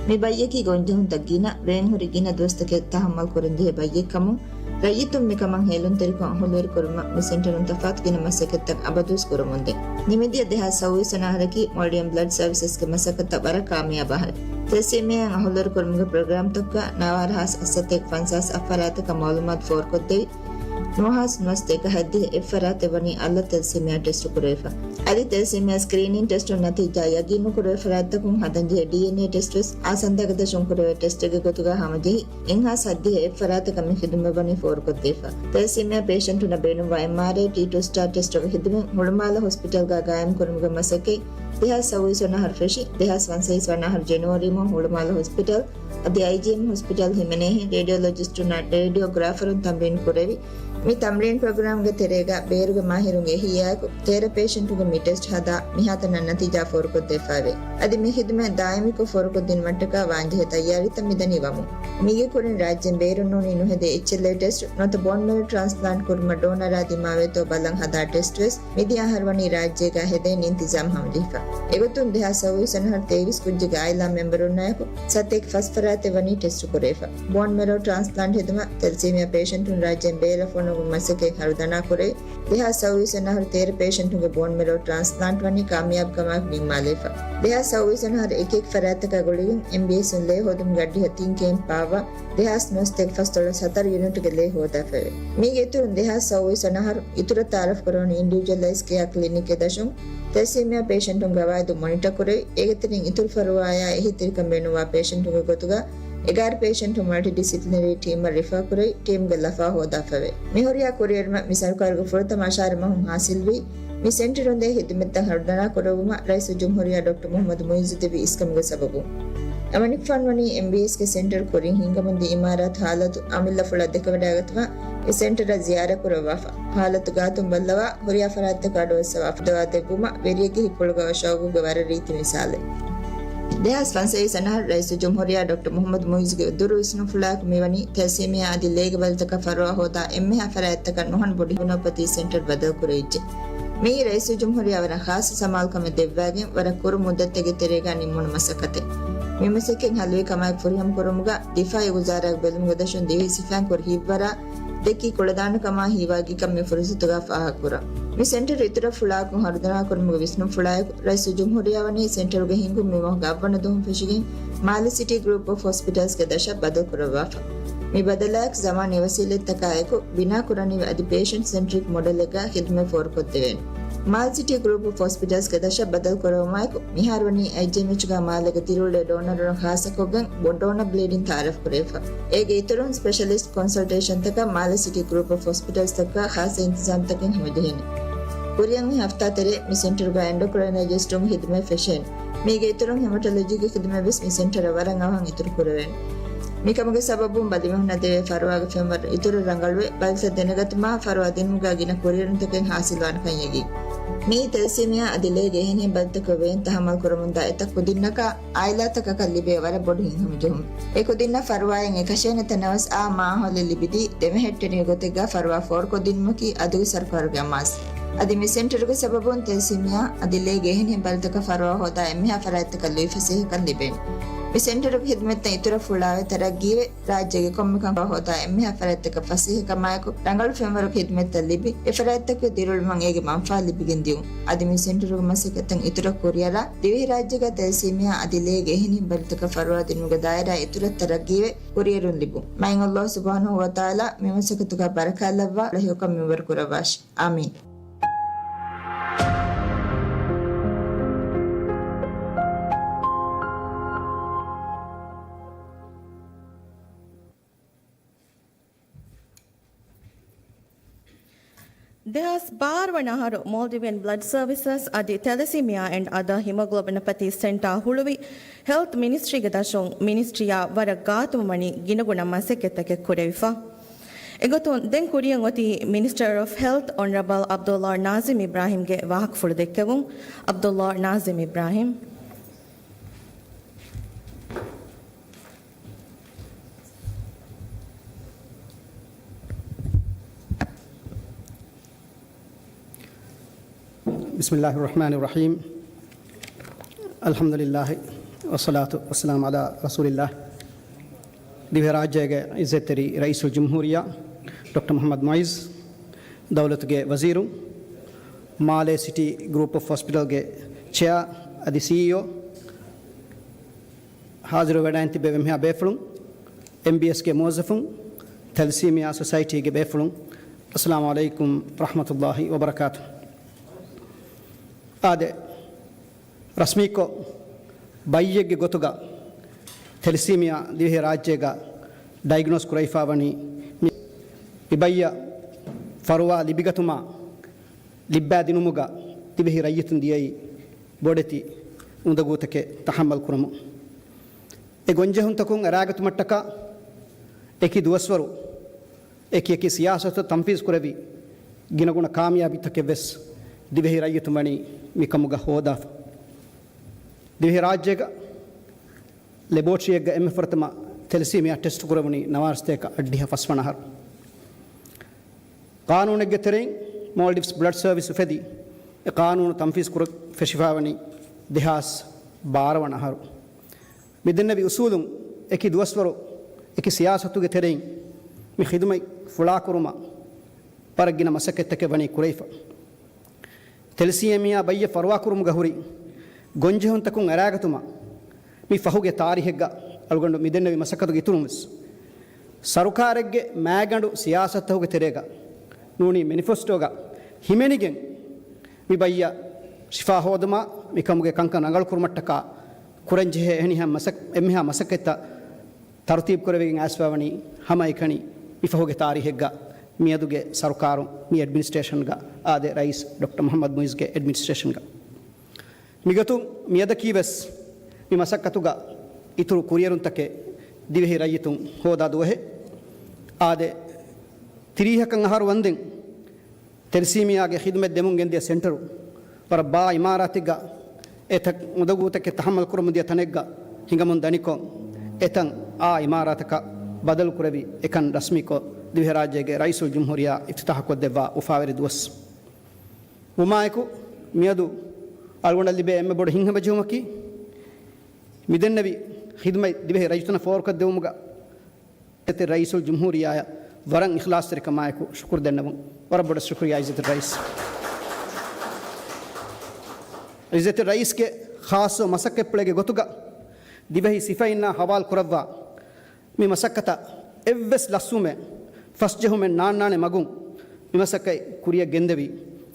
މި ބައްޔަކީ ގޮންޖެހުންތައް ގިނަ، ވޭންހުރި ގިނަ ދުވަސްތަކެއް ތަހައްމަލް ކުރަންޖެހޭ ބައްޔެއްކަމުން، ރައްޔިތުން މިކަމަށް ހޭލުންތެރިކޮށް އަހުލުވެރިކުރުމަށް މި ސެންޓަރުން ތަފާތު ގިނަ މަސައްކަތްތައް އަބަދުވެސް ކުރަމުންދޭ. ނިމިދިޔަ ދެހާސް ސައުވީސް ވަނަ އަހަރަކީ މޮލްޑިވިއަން ބްލަޑް ސަރވިސަސްގެ މަސައްކަތަށް ވަރަށް ކާމިޔާބު އަހަރެއް. ތެލެސީމިއާއިން އަހުލުވެރިކުރުމުގެ ޕްރޮގްރާމްތަކަކަށް ނަވާރަ ހާސް އަށްސަތޭކަ ފަންސާސް އަށް ފަރާތަކަށް މައުލޫމާތު ފޯރުކޮށްދެވި، ނުވަ ހާސް ނުވަސަތޭކަ ހަތްދިހަ އެއް ފަރާތެއް ވަނީ އަލަށް ތެލެސީމިއާ ޓެސްޓު ކުރެވިފަ. އަދި ތެލެސީމިއާ ސްކްރީނިން ޓެސްޓުން ނަތީޖާ ޔަގީންނުކުރެވޭ ފަރާތްތަކުން ހަދަންޖެހޭ ޑީއެންއޭ ޓެސްޓުވެސް އާސަންދާގެ ދަށުން ކުރެވޭ ޓެސްޓެއްގެ ގޮތުގަ ހަމަޖެހި، އެއްހާސް ހަތްދިހަ އެއް ފަރާތަކަށް މި ޚިދުމަތް ވަނީ ފޯރުކޮށްދީފަ. ތެލެސީމިއާ ޕޭޝަންޓުންނަށް ބޭނުންވާ އެމްއާރްއޭ، ޓީ ޓޫ ސްޓާރ ޓެސްޓުގެ ޚިދުމަތް ހުޅުމާލަ ހޮސްޕިޓަލްގަ ގާއިމްކުރުމުގެ މަސައްކަތް ދެހާސް ސައުވީސް ވަނަ އަހަރު ފެށި، ދެހާސް ފަންސަވީސް ވަނަ އަހަރު ޖެނުއަރީ މަހު ހުޅުމާލަ ހޮސްޕިޓަލް އަދި އައިޖީއެމް ހޮސްޕިޓަލް ހިމެނޭހެން ރޭޑިއޯލޮޖިސްޓުންނާ ރޭޑިއޯގްރާފަރުން ތަމްރީން ކުރެވި، މި ތަމްރީން ޕްރޮގްރާމްގެ ތެރޭގަ ބޭރުގެ މާހިރުން އެހީއާއެކު ތޭރަ ޕޭޝަންޓުންގެ މި ޓެސްޓް ހަދާ މިހާތަނަށް ނަތީޖާ ފޯރުކޮށްދެވިފައެވެ. އަދި މި ޚިދުމަތް ދާއިމީކޮށް ފޯރުކޮށްދިނުމަށްޓަކާ ވާންޖެހޭ ތައްޔާރީތައް މިދަނީ ވަމުން. މީގެ ކުރިން ރާއްޖޭން ބޭރުންނޫނީ ނުހެދޭ އެޗްއެލްއޭ ޓެސްޓް ނުވަތަ ބޯން މެރޯ ޓްރާންސްޕްލާންޓް ކުރުމަށް ޑޯނަރާ ދިމާވޭތޯ ބަލަން ހަދާ ޓެސްޓްވެސް މިދިޔަ އަހަރު ވަނީ ރާއްޖޭގަ ހެދޭން އިންތިޒާމް ހަމަޖެހިފަ. އެގޮތުން ދެހާސް ސައުވީސް ވަނަ އަހަރު ތޭވީސް ކުއްޖެއްގެ އާއިލާ މެމްބަރުންނާއެކު ސަތޭކަ ފަސް ފަރާތެއް ވަނީ ޓެސްޓު ކުރެވިފަ. ބޯން މެރޯ ޓްރާންސްޕްލާންޓް ހިދުމަތް ތެލެސީމިއާ ޕޭޝަންޓުން ރާއްޖޭން ބޭރަށް ފޮނުވުމުގެ މަސައްކަތް ހަރުދަނާ ކުރެވި، ދެހާސް ސައުވީސް ވަނަ އަހަރު ތޭރަ ޕޭޝަންޓުންގެ ބޯން މެރޯ ޓްރާންސްޕްލާންޓް ވަނީ ކާމިޔާބުކަމާއެކު ނިންމާލެވިފަ. ދެހާސް ސައުވީސް ވަނަ އަހަރު އެކިއެކި ފަރާތްތަކާ ގުޅިގެން އެމްބީއެސްއިން ލޭ ހޯދުމުގެ އައްޑިހަ ތިން ކޭމްޕް ބާއްވާ، ދެހާސް ނުވަސަތޭކަ ފަސްދޮޅަސް ހަތަރު ޔުނިޓުގެ ލޭ ހޯދާފައެވެ. މީގެ އިތުރުން ދެހާސް ސައުވީސް ވަނަ އަހަރު އިތުރަށް ތައާރަފް ކުރެވުނު އިންޑިވިޖުއަލައިޒް ކެއާ ކްލިނިކްގެ ދަށުން ތެލެސީމިއާ ޕޭޝަންޓުންގެ އަވާއިދު މޮނިޓަ ކުރެވި، އޭގެތެރެއިން އިތުރު ފަރުވާއާ އެހީތެރިކަން ބޭނުންވާ ޕޭޝަންޓުންގެ ގޮތުގަ އެގާރަ ޕޭޝަންޓުން މަލްޓިޑިސިޕްލިނަރީ ޓީމަށް ރިފާ ކުރެވި، ޓީމްގެ ލަފާ ހޯދާފައެވެ. މި ހުރިހާ ކުރިއެރުމަށް މި ސަރުކާރުގެ ފުރަތަމަ އަށާރަ މަހުން ހާސިލްވީ، މި ސެންޓަރުން ދޭ ހިދުމަތްތައް ހަރުދަނާ ކުރެވުމަށް ރައީސުލްޖުމްހޫރިއްޔާ ޑޮކްޓަރ މުޙައްމަދު މުޢިއްޒު ދެއްވި އިސްކަމުގެ ސަބަބުން. އަމަނިކުފާނު ވަނީ އެމްބީއެސްގެ ސެންޓަރު ކުރިން ހިންގަމުންދިޔަ އިމާރާތު ހާލަތު އަމިއްލަފުޅަށް ދެކެވަޑައިގަތުމަށް އެ ސެންޓަރަށް ޒިޔާރަތް ކުރައްވާފަ. ހާލަތު ގާތުން ބައްލަވާ، ހުރިހާ ފަރާތްތަކަށް އަޑުއައްސަވާ ފަރުވާ ދެއްވުމަށް ވެރިއެއްގެ ހިތްޕުޅުގަ ޝައުގުގެ ވަރަށް ރީތި މިސާލެއް. ދެހާސް ފަންސަވީސް ވަނަ އަހަރު ރައީސުލްޖުމްހޫރިއްޔާ ޑޮކްޓަރ މުޙައްމަދު މުޢިއްޒުގެ ދުރު ވިސްނުންފުޅާއެކު މިވަނީ ތެލެސީމިއާ އަދި ލޭގެ ބަލިތަކަށް ފަރުވާ ހޯދާ އެންމެހާ ފަރާތްތަކަށް ނުހަނު ބޮޑި ހިމެނުމަށް ޕަތީ ސެންޓަރު ބަދަލު ކުރެވިއްޖެ. މިއީ ރައީސުލްޖުމްހޫރިއްޔާ ވަރަށް ޚާއްޞަ ސަމާލުކަމެއް ދެއްވާގެން ވަރަށް ކުރު މުއްދަތެއްގެ ތެރޭގަ ނިންމުނު މަސައްކަތެއް. މި މަސައްކަތް ހަލުވި ކަމާއެކު ފުރިހަމަ ކުރުމުގަ ދިފާއީ ވުޒާރާގެ ބެލުމުގެ ދަށުން ދިވެހި ސިފައިން ކުރި ހިތްވަރާ ދެއްކި ކުޅަދާނަކަމާ ހީވާގިކަން މި ފުރުސަތުގަ ފާހަގަކުރަން. މި ސެންޓަރު އިތުރަށް ފުޅާއެކު ހަރުދަނާކުރުމުގެ ވިސްނުންފުޅާއެކު، ރައީސުލްޖުމްހޫރިއްޔާ ވަނީ ސެންޓަރުގެ ހިންގުން މި މަހުގެ އަށްވަނަ ދުވަހުން ފެށިގެން މާލެ ސިޓީ ގްރޫޕް އޮފް ހޮސްޕިޓަލްސްގެ ދަށަށް ބަދަލުކުރައްވާފަ. މި ބަދަލާއެކު ޒަމާނީ ވަސީލަތްތަކާއެކު ބިނާކުރަނިވި އަދި ޕޭޝަންޓް ސެންޓްރިކް މޮޑެލެއްގަ ޚިދުމަތް ފޯރުކޮށްދެވޭނެ. މާލެ ސިޓީ ގްރޫޕް އޮފް ހޮސްޕިޓަލްސްގެ ދަށަށް ބަދަލުކުރެވުމާއެކު، މިހާރު ވަނީ އައިޖީއެމްއެޗްގަ މާލޭގެ ދިރިއުޅޭ ޑޯނަރުން ޚާއްޞަކޮށްގެން ބޮ-، ޑޯނަ ބްލީޑިން ތައާރަފް ކުރެވިފަ. އޭގެ އިތުރުން ސްޕެޝަލިސްޓް ކޮންސަލްޓޭޝަންތަކަށް މާލެ ސިޓީ ގްރޫޕް އޮފް ހޮސްޕިޓަލްސްތަކަށް ޚާއްޞަ އިންތިޒާމްތަކެއް ހަމަޖެހޭނެ. ކުރިއަށް މި ހަފްތާ ތެރޭ މި ސެންޓަރުގަ އެންޑޮކްރައިނަލޮޖިސްޓުންގެ ޚިދުމަތް ފެށޭނެ. މީގެ އިތުރުން ހެމަޓޮލޮޖީގެ ޚިދުމަތް ވެސް މި ސެންޓަރަށް ވަރަށް އަވަހަށް އިތުރު ކުރެވޭނެ. މިކަމުގެ ސަބަބުން ބަލިމީހުންނަށް ދެވޭ ފަރުވާގެ ފެންވަރު އިތުރަށް ރަނގަޅުވެ، ބަލިތައް ދެނެގަތުމާ ފަރުވާ ދިނުމުގަ ގިނަ ކުރިއެރުންތަކެއް ހާސިލްވާނެކަން ޔަގީން. މިއީ ތެލެސީމިއާ އަދި ލޭގެ އެހެނިހެން ބަލިތަކުގެ ވޭންތައް ހަމަލުކުރަމުންދާ އެތައް ކުދިންނަކަށް އާއިލާތަކަކަށް ލިބޭ ވަރަށް ބޮޑު ހިތްހަމަޖެހުމެއް. އެ ކުދިންނަށް ފަރުވާއެއް އެކަށޭނެ ތަނަވަސް އާ މާހައުލެއް ލިބިދީ، ދެމެހެއްޓެނިވި ގޮތެއްގަ ފަރުވާ ފޯރުކޮށްދިނުމަކީ އަދުގެ ސަރުކާރުގެ އަމާޒު. އަދި މި ސެންޓަރުގެ ސަބަބުން ތެލެސީމިއާ އަދި ލޭގެ އެހެނިހެން ބަލިތަކަށް ފަރުވާ ހޯދާ އެންމެހާ ފަރާތްތަކަށް ލުއި ފަސޭހަކަން ލިބޭނެ. މި ސެންޓަރުގެ ޚިދުމަތްތައް އިތުރަށް ފުޅާވެ ތަރައްގީވެ، ރާއްޖޭގެ ކޮންމެ ކަންކަން ހޯދާ އެންމެހާ ފަރާތްތަކަށް ފަސޭހަކަމާއެކު، ރަނގަޅު ފެންވަރު ޚިދުމަތްތައް ލިބި، އެ ފަރާތްތަކުގެ ދިރިއުޅުމަށް އޭގެ މަންފާ ލިބިގެން ދިއުން. އަދި މި ސެންޓަރުގެ މަސައްކަތްތައް އިތުރަށް ކުރިއަރާ، ދިވެހިރާއްޖޭގަ ތެލެސީމިއާ އަދި ލޭގެ އެހެނިހެން ބަލިތަކަށް ފަރުވާ ދިނުމުގެ ދާއިރާ އިތުރަށް ތަރައްގީވެ، ކުރިއެރުން ލިބުން. މާތް ﷲ ސުބްޙާނަހޫ ވަތަޢާލާ މި މަސައްކަތުގަ ބަރަކާތް ލައްވާ، ޞަލާޙުކަން މިންވަރު ކުރައްވާށި. އާމީން. ދެހާސް ބާރަ ވަނަ އަހަރު މޯލްޑިވިއަން ބްލަޑް ސަރވިސަސް އަދި ތެލެސީމިއާ އެންޑް އަދާ ހިމޮގްލޯބިނަޕަތީ ސެންޓާ ހުޅުވި ހެލްތް މިނިސްޓްރީގެ ދަށުން މިނިސްޓްރީއާ ވަރަށް ގާތުން ވަނީ ގިނަގުނަ މަސައްކަތްތަކެއް ކުރެވިފަ. އެގޮތުން ދެން ކުރިއަށް އޮތީ މިނިސްޓަރ އޮފް ހެލްތް އޮނަރަބަލް ޢަބްދުﷲ ނާޒިމް އިބްރާހިމްގެ ވާހަކަފުޅު ދެއްކެވުން. ޢަބްދުﷲ ނާޒިމް އިބްރާހިމް. بسم الله الرحمن الرحيم. الحمد لله والصلاة والسلام على رسول الله. ދިވެހިރާއްޖޭގެ ޢިއްޒަތްތެރި ރައީސުލްޖުމްހޫރިއްޔާ، ޑޮކްޓަރ މުޙައްމަދު މުޢިއްޒު، ދައުލަތުގެ ވަޒީރު، މާލޭ ސިޓީ ގްރޫޕް އޮފް ހޮސްޕިޓަލްގެ ޗެއާ އަދި ސީއީއޯ، ހާޒިރު ވެޑައިން ތިބެ އެންމެހާ ބޭފުޅުން، އެމްބީއެސްގެ މުވައްޒަފުން، ތެލެސީމިއާ ސޮސައިޓީގެ ބޭފުޅުން، އައްސަލާމު ޢަލައިކުމް ވަރަޙްމަތުﷲ ވަބަރަކާތު. އާދެ، ރަސްމީކޮށް ބައްޔެއްގެ ގޮތުގަ ތެލެސީމިއާ ދިވެހި ރާއްޖޭގަ ޑައިގްނޯސް ކުރައިފާ ވަނީ މި-، މި ބައްޔަށް ފަރުވާ ލިބިގަތުމާ ލިއްބައިދިނުމުގަ ދިވެހި ރައްޔިތުން ދިޔައީ ބޮޑެތި އުނދަގޫތަކެއް ތަޙައްމަލް ކުރަމުން. އެ ގޮންޖެހުންތަކުން އަރާގަތުމަށްޓަކާ އެކި ދުވަސްވަރު އެކި އެކި ސިޔާސަތު ތަންފީޒު ކުރެވި ގިނަގުނަ ކާމިޔާބީތަކެއްވެސް ދިވެހި ރައްޔިތުން ވަނީ މިކަމުގަ ހޯދާފަ. ދިވެހި ރާއްޖޭގަ ލެބޯޓްރީއެއްގަ އެންމެ ފުރަތަމަ ތެލެސީމިއާ ޓެސްޓް ކުރެވުނީ ނަވާރަ ސަތޭކަ އަށްޑިހަ ފަސްވަނަ އަހަރު. ޤާނޫނެއްގެ ތެރެއިން މޯލްޑިވްސް ބްލަޑް ސަރވިސް އުފެދި، އެ ޤާނޫނު ތަންފީޒު ކުރަން ފެށިފާވަނީ ދެހާސް ބާރަ ވަނަ އަހަރު. މިދެންނެވި އުސޫލުން އެކި ދުވަސްވަރު އެކި ސިޔާސަތުގެ ތެރެއިން މި ޚިދުމަތް ފުޅާކުރުމަށް ވަރަށް ގިނަ މަސައްކަތްތަކެއް ވަނީ ކުރެވިފަ. ތެލެސީމިއާ ބައްޔެއް ފަރުވާކުރުމުގަ ހުރި ގޮންޖެހުންތަކުން އަރާގަތުމަށް މި ފަހުގެ ތާރީހެއްގަ އަޅުގަނޑު މިދެންނެވި މަސައްކަތުގެ އިތުރުން ވެސް، ސަރުކާރެއްގެ މާގަނޑު ސިޔާސަތުގެ ތެރޭގަ ނޫނީ މެނިފެސްޓޯގަ ހިމެނިގެން މި ބައްޔަށް ޝިފާ ހޯދުމާ މިކަމުގެ ކަންކަން ރަނގަޅުކުރުމަށްޓަކާ ކުރަންޖެހޭ އެހެނިހެން މަސައް-، އެންމެހާ މަސައްކަތްތައް ތަރުތީބު ކުރެވިގެން އައިސްފާވަނީ ހަމައެކަނި މިފަހުގެ ތާރީހެއްގަ މިއަދުގެ ސަރުކާރު މި އެޑްމިނިސްޓްރޭޝަންގަ އާދެ، ރައީސް ޑޮކްޓަރ މުޙައްމަދު މުޢިއްޒުގެ އެޑްމިނިސްޓްރޭޝަންގަ. މިގޮތުން މިއަދަކީވެސް މި މަސައްކަތުގަ އިތުރު ކުރިއެރުންތަކެއް ދިވެހި ރައްޔިތުން ހޯދާ ދުވަހެއް. އާދެ، ތިރީހަކަށް އަހަރު ވަންދެން ތެލެސީމިއާގެ ޚިދުމަތް ދެމުން ގެންދިޔަ ސެންޓަރު ވަރަށް ބާ އިމާރާތެއްގަ އެތައް އުނދަގޫތަކެއް ތަޙައްމަލް ކުރަމުން ދިޔަ ތަނެއްގަ ހިނގަމުން ދަނިކޮށް، އެތަން އާ އިމާރާތަކަށް ބަދަލު ކުރެވި އެކަން ރަސްމީކޮށް ދިވެހިރާއްޖޭގެ ރައީސުލްޖުމްހޫރިއްޔާ އިފްތިތާޙް ކޮށްދެއްވާ އުފާވެރި ދުވަސް ވުމާއެކު، މިއަދު އަޅުގަނޑަށް ލިބޭ އެންމެ ބޮޑު ހިތްހަމަޖެހުމަކީ، މިދެންނެވި ޚިދުމަތް ދިވެހި ރައްޔިތުންނަށް ފޯރުކޮށްދެވުމުގަ ރައީސުލްޖުމްހޫރިއްޔާއަށް ވަރަށް އިޚްލާޞްތެރިކަމާއެކު ޝުކުރު ދެންނެވުން. ވަރަށް ބޮޑަށް ޝުކުރިއްޔާ ޢިއްޒަތު ރައީސް. ޢިއްޒަތު ރައީސްގެ ޚާއްޞަ މަސައްކަތްޕުޅެއްގެ ގޮތުގަ ދިވެހި ސިފައިންނާ ހަވާލު ކުރައްވާ މި މަސައްކަތަށް އެއްވެސް ލަސްވުމެއް، ފަސްޖެހުމެއް ނާންނާނެ މަގުން މި މަސައްކަތް ކުރިއަށް ގެންދެވި،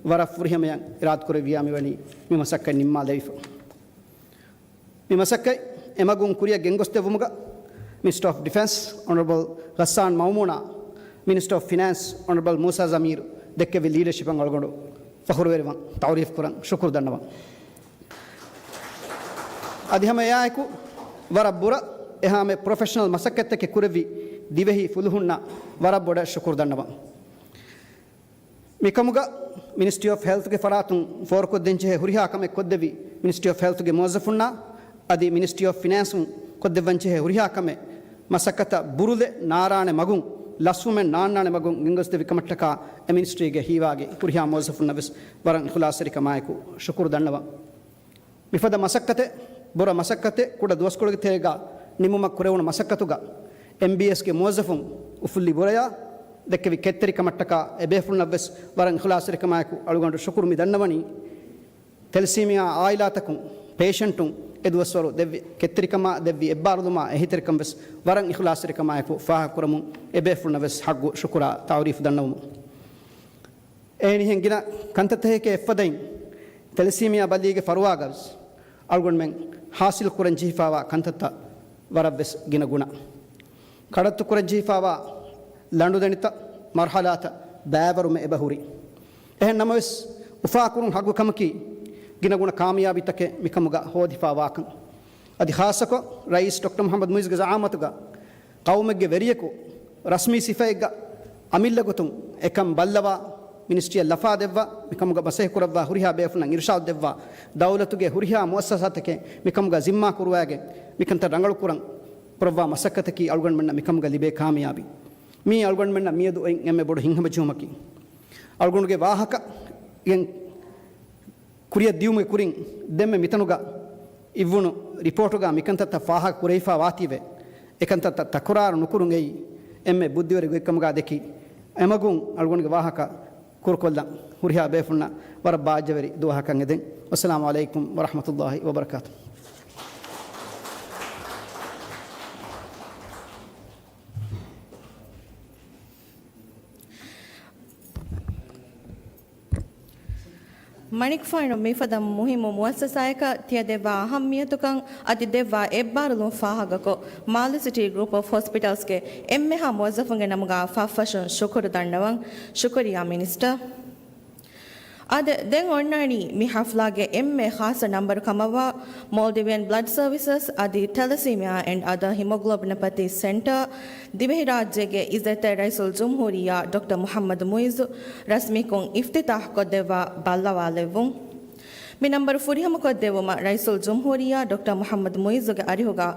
ވަރަށް ފުރިހަމަޔަށް އިރާދަކުރެއްވިޔާ މިވަނީ މި މަސައްކަތް ނިންމާލެވިފަ. މި މަސައްކަތް އެމަގުން ކުރިއަށް ގެންގޮސްދެއްވުމުގަ މިނިސްޓަރ އޮފް ޑިފެންސް އޮނަރަބަލް ޣައްސާން މައުމޫނާ، މިނިސްޓަރ އޮފް ފިނޭންސް އޮނަރަބަލް މޫސާ ޒަމީރު ދެއްކެވި ލީޑަޝިޕަށް އަޅުގަނޑު ފަޚުރުވެރިވަން ތަޢުރީފް ކުރަން ޝުކުރު ދަންނަވަން. އަދި ހަމަ އެއާއެކު ވަރަށް ބުރަ އެހާމެ ޕްރޮފެޝަނަލް މަސައްކަތްތަކެއް ކުރެއްވި ދިވެހި ފުލުހުންނަށް ވަރަށް ބޮޑަށް ޝުކުރު ދަންނަވަން. މިކަމުގަ މިނިސްޓްރީ އޮފް ހެލްތުގެ ފަރާތުން ފޯރުކޮށްދޭންޖެހޭ ހުރިހާ ކަމެއް ކޮށްދެއްވި މިނިސްޓްރީ އޮފް ހެލްތުގެ މުވައްޒަފުންނާ އަދި މިނިސްޓްރީ އޮފް ފިނޭންސުން ކޮށްދެއްވަންޖެހޭ ހުރިހާ ކަމެއް މަސައްކަތަށް ބުރުލެއް ނާރާނެ މަގުން، ލަސްވުމެއް ނާންނާނެ މަގުން ގެންގޮސްދެއްވި ކަމަށްޓަކާ އެ މިނިސްޓްރީގެ ހީވާގި ހުރިހާ މުވައްޒަފުންނަށް ވެސް ވަރަށް އިޚްލާޞްތެރިކަމާއެކު ޝުކުރު ދަންނަވަން. މިފަދަ މަސައްކަތެއް ބުރަ މަސައްކަތެއް ކުޑަ ދުވަސްކޮޅުގެ ތެރޭގަ ނިމުމަށް ކުރެވުނު މަސައްކަތުގަ އެމްބީއެސްގެ މުވައްޒަފުން އުފުއްލި ބުރަޔާ ދެއްކެވި ކެތްތެރިކަމަށްޓަކާ އެބޭފުޅުންނަށްވެސް ވަރަށް އިޚްލާޞްތެރިކަމާއެކު އަޅުގަނޑު ޝުކުރު މި ދަންނަވަނީ. ތެލެސީމިއާ އާއިލާތަކުން ޕޭޝަންޓުން އެދުވަސްވަރު ދެއްވި ކެތްތެރިކަމާ ދެއްވި އެއްބާރުލުމާ އެހީތެރިކަން ވެސް ވަރަށް އިޚްލާޞްތެރިކަމާއެކު ފާހަގަކުރަމުން އެބޭފުޅުންނަށް ވެސް ޙައްޤު ޝުކުރާ ތަޢުރީފު ދަންނަވަމުން. އެހެނިހެން ގިނަ ކަންތައްތަކެކޭ އެއްފަދައިން، ތެލެސީމިއާ ބަލީގެ ފަރުވާގަވެސް އަޅުގަނޑުމެން ޙާޞިލް ކުރަން ޖެހިފާވާ ކަންތައްތައް ވަރަށްވެސް ގިނަ ގުނަ. ކަޑައްތު ކުރަން ޖެހިފާވާ ލަނޑުދަނޑިތައް، މަރުޙަލާތައް ބައިވަރުމެ އެބަހުރި. އެހެން ނަމަވެސް، އުފާކުރުން ޙައްޤު ކަމަކީ، ގިނަގުނަ ކާމިޔާބީތަކެއް މިކަމުގަ ހޯދިފާވާކަން. އަދި ޚާއްޞަކޮށް، ރައީސް ޑޮކްޓަރ މުޙައްމަދު މުޢިއްޒުގެ ޒަޢާމަތުގަ ޤައުމެއްގެ ވެރިޔަކު ރަސްމީ ސިފައެއްގަ އަމިއްލަ ގޮތުން އެކަން ބައްލަވާ، މިނިސްޓްރީއަށް ލަފާ ދެއްވާ، މިކަމުގަ މަސައްކަތް ކުރައްވާ ހުރިހާ ބޭފުޅުންނަށް އިރުޝާދު ދެއްވާ، ދައުލަތުގެ ހުރިހާ މުއައްސަސާތަކެއް މިކަމުގަ ޒިންމާ ކުރުވައިގެން މިކަންތައް ރަނގަޅު ކުރަން ކުރައްވާ މަސައްކަތަކީ އަޅުގަނޑުމެންނަށް މިކަމުގަ ލިބޭ ކާމިޔާބީ. މީ އަޅުގަނޑުމެންނަށް މިއަދު އޮތް އެންމެ ބޮޑު ހިތްހަމަޖެހުމަކީ. އަޅުގަނޑުގެ ވާހަކަ ގެން ކުރިއަށް ދިޔުމުގެ ކުރިން ދެންމެ މިތަނުގަ އިއްވުނު ރިޕޯޓުގަ މިކަންތައްތައް ފާހަގަ ކުރެވިފާ ވާތީވެ، އެކަންތައްތައް ތަކުރާރު ނުކުރުން އެއީ އެންމެ ބުއްދިވެރި ގޮތްކަމުގަ ދެކި އެމަގުން އަޅުގަނޑުގެ ވާހަކަ ކުރުކޮށްލަން ހުރިހާ ބޭފުންނަށް ވަރަށް ބާއްޖަވެރި ދުވަހަކަށް އެދެން. ވައްސަލާމު ޢަލައިކުމް ވަރަޙްމަތުﷲ ވަބަރަކާތު. މަނިކުފާނު މިފަދަ މުހިއްމު މުއައްސަސާއަކަށް ތިޔަ ދެއްވާ އަހައްމިޔަތުކަން އަދި ދެއްވާ އެއްބާރުލުން ފާހަގަކޮށް، މާލެ ސިޓީ ގްރޫޕް އޮފް ހޮސްޕިޓަލްސްގެ އެންމެހާ މުވައްޒަފުންގެ ނަމުގަ ފަށްފަށުން ޝުކުރު ދަންނަވަން. ޝުކުރިއްޔާ މިނިސްޓަރ. އާދެ، ދެން އޮންނާނީ މި ޙަފްލާގެ އެންމެ ޚާއްޞަ ނަންބަރު ކަމަށްވާ މޯލްޑިވިއަން ބްލަޑް ސަރވިސަސް އަދި ތެލަސީމިއާ އެންޑް އަދަރ ހިމޮގްލޯބިނަޕަތީ ސެންޓަރ، ދިވެހިރާއްޖޭގެ އިއްޒަތްތެރި ރައީސުލްޖުމްހޫރިއްޔާ ޑޮކްޓަރ މުޙައްމަދު މުޢިއްޒު ރަސްމީކޮށް އިފްތިތާޙް ކޮށްދެއްވާ ބައްލަވާލެއްވުން. މި ނަންބަރު ފުރިހަމަކޮށްދެއްވުމަށް ރައީސުލްޖުމްހޫރިއްޔާ ޑޮކްޓަރ މުޙައްމަދު މުޢިއްޒުގެ އަރިހުގަ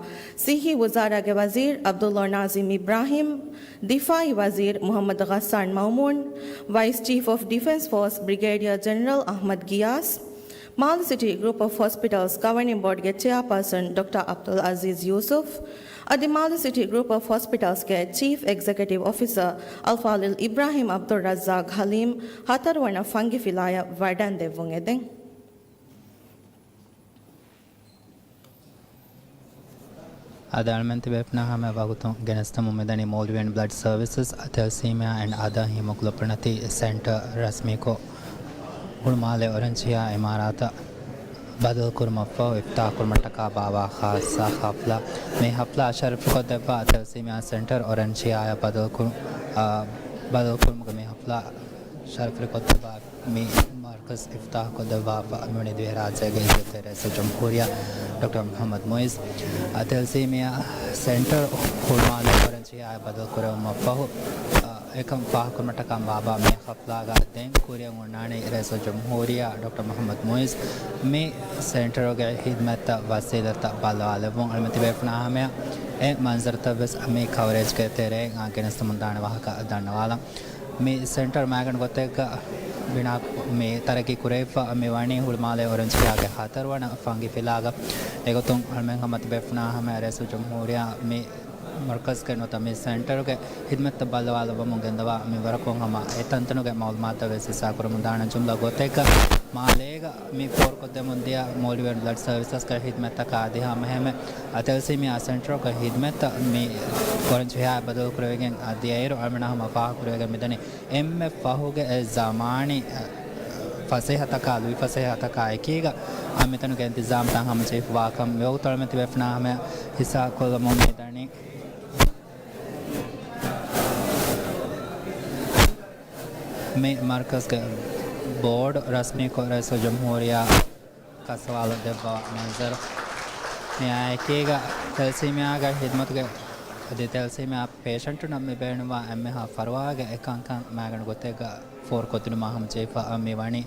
ޞިއްޙީ ވުޒާރާގެ ވަޒީރު ޢަބްދުﷲ ނާޒިމް އިބްރާހީމް، ދިފާޢީ ވަޒީރު މުޙައްމަދު ޣައްސާން މައުމޫން، ވައިސް ޗީފް އޮފް ޑިފެންސް ފޯސް ބްރިގޭޑިއަރ ޖެނެރަލް އަޙްމަދު ޣިޔާސް، މާލެ ސިޓީ ގްރޫޕް އޮފް ހޮސްޕިޓަލްސް ގަވަނިން ބޯޑްގެ ޗެއާޕާސަން ޑޮކްޓަރ ޢަބްދުލް ޢަޒީޒް ޔޫސުފް، އަދި މާލެ ސިޓީ ގްރޫޕް އޮފް ހޮސްޕިޓަލްސްގެ ޗީފް އެގްޒެކެޓިވް އޮފިސަރ އަލްފާޟިލް އިބްރާހީމް ޢަބްދުއްރައްޒާޤް ޙަލީމް ހަތަރުވަނަ ފަންގި ފިލާޔަށް ވަޑަން ދެއްވުން އެދެން. އަދި އަޅުމެން ތިބޭފުނާ ހަމަ ވަގުތުން ގެނެސްދަމުން މިދަނީ މޯލްޑިވިއަން ބްލަޑް ސަރވިސަސް، ތެލަސީމިއާ އެންޑް އަދަރ ހިމޮގްލޯބިނަޕަތީ ސެންޓަރ ރަސްމީކޮށް، ހުޅުމާލެ އޮރެންޖް ހިޔާ އިމާރާތަށް ބަދަލުކުރުމަށްފަހު އިފްތިތާޙްކުރުމަށްޓަކާ ބާއްވާ ޚާއްޞަ ޙަފްލާ. މި ޙަފްލާ ޝަރަފުކޮށްދެއްވާ ތެލަސީމިއާ ސެންޓަރ އޮރެންޖް ހިޔާޔަށް ބަދަލުކުރު-، އާ، ބަދަލުކުރުމުގެ މި ޙަފްލާ ޝަރަފުކޮށްދެއްވާ މި މަރުކަޒް އިފްތިތާޙްކޮށްދެއްވާފަ މިވަނީ ދިވެހިރާއްޖޭގެ އިއްޒަތްތެރި ރައީސުލްޖުމްހޫރިއްޔާ ޑޮކްޓަރ މުޙައްމަދު މުޢިއްޒު. ތެލަސީމިއާ ސެންޓަރ ހުޅުމާލެ އޮރެންޖް ހިޔާޔަށް ބަދަލުކުރެވުމަށްފަހު، އާ، އެކަން ފާހަގަކުރުމަށްޓަކާ ބާއްވާ މި ޙަފްލާގަ ދެން ކުރިއަށް އޮންނާނީ ރައީސުލްޖުމްހޫރިއްޔާ ޑޮކްޓަރ މުޙައްމަދު މުޢިއްޒު މި ސެންޓަރުގެ ޚިދްމަތްތައް ވަސީލަތްތައް ބައްލަވާލެއްވުން. އަޅުމެން ތިބޭފުނާ ހަމަޔަށް އެ މަންޒަރުތައްވެސް މި ކަވަރޭޖްގެ ތެރެއިން ގެނެސްދެމުން ދާނެ ވާހަކަ ދަންނަވާލަން. މި ސެންޓަރ މައިގަނޑު ގޮތެއްގަ ބިނާ މި ތަރައްގީ ކުރެވިފަ މި ވަނީ ހުޅުމާލެ އޮރެންޖް ހިޔާގެ ހަތަރުވަނަ ފަންގި ފިލާގަ. އެގޮތުން އަޅުމެން ހަމަ ތިބޭފުނާ ހަމަ ރައީސުލްޖުމްހޫރިއްޔާ މި މަރުކަޒްގެ ނުވަތަ މި ސެންޓަރުގެ ޚިދްމަތްތައް ބައްލަވާލައްވަމުން ގެންދަވާ މިންވަރަކުން ހަމަ އެ ތަންތަނުގެ މަޢުލޫމާތުތައް ވެސް ހިއްސާކުރަމުން ދާނެ. ޖުމްލަ ގޮތެއްގަ މާލޭގަ މި ފޯރުކޮށްދެމުން ދިޔަ މޯލްޑިވިއަން ބްލަޑް ސަރވިސަސްގެ ޚިދްމަތްތަކާ އަދި ހަމައެހެންމެ ތެލަސީމިއާ ސެންޓަރުގެ ޚިދްމަތްތައް މި އޮރެންޖް ހިޔާ ބަދަލުކުރެވިގެން އަދި އޭރު އަޅުމެންނާ ހަމަ ފާހަގަކުރެވިގެން މިދަނީ އެންމެ ފަހުގެ އެ ޒަމާނީ ފަސޭހަތަކާ، ލުއި ފަސޭހަތަކާ އެކީގަ މިތަނުގެ އިންތިޒާމްތައް ހަމަ ޖެހިފަވާކަން މިވަގުތު އަޅުމެން ތިބޭފުނާ ހަމަ ހިއްސާކޮށްލަމުން މިދަނީ. މި މަރުކަޒްގެ ބޯޑު ރަސްމީކޮށް ރައީސުލްޖުމްހޫރިއްޔާ ކަސްވާލަ ދެއްވާ މަންޒަރު. މިއާއެކީގަ ތެލަސީމިއާގެ ޚިދްމަތުގެ އަދި ތެލަސީމިއާ ޕޭޝަންޓުންނަށް މި ބޭނުންވާ އެންމެހާ ފަރުވާގެ އެކަންކަން މައިގަނޑު ގޮތެއްގަ ފޯރުކޮށްދިނުމާ ހަމަޖެހިފަ މި ވަނީ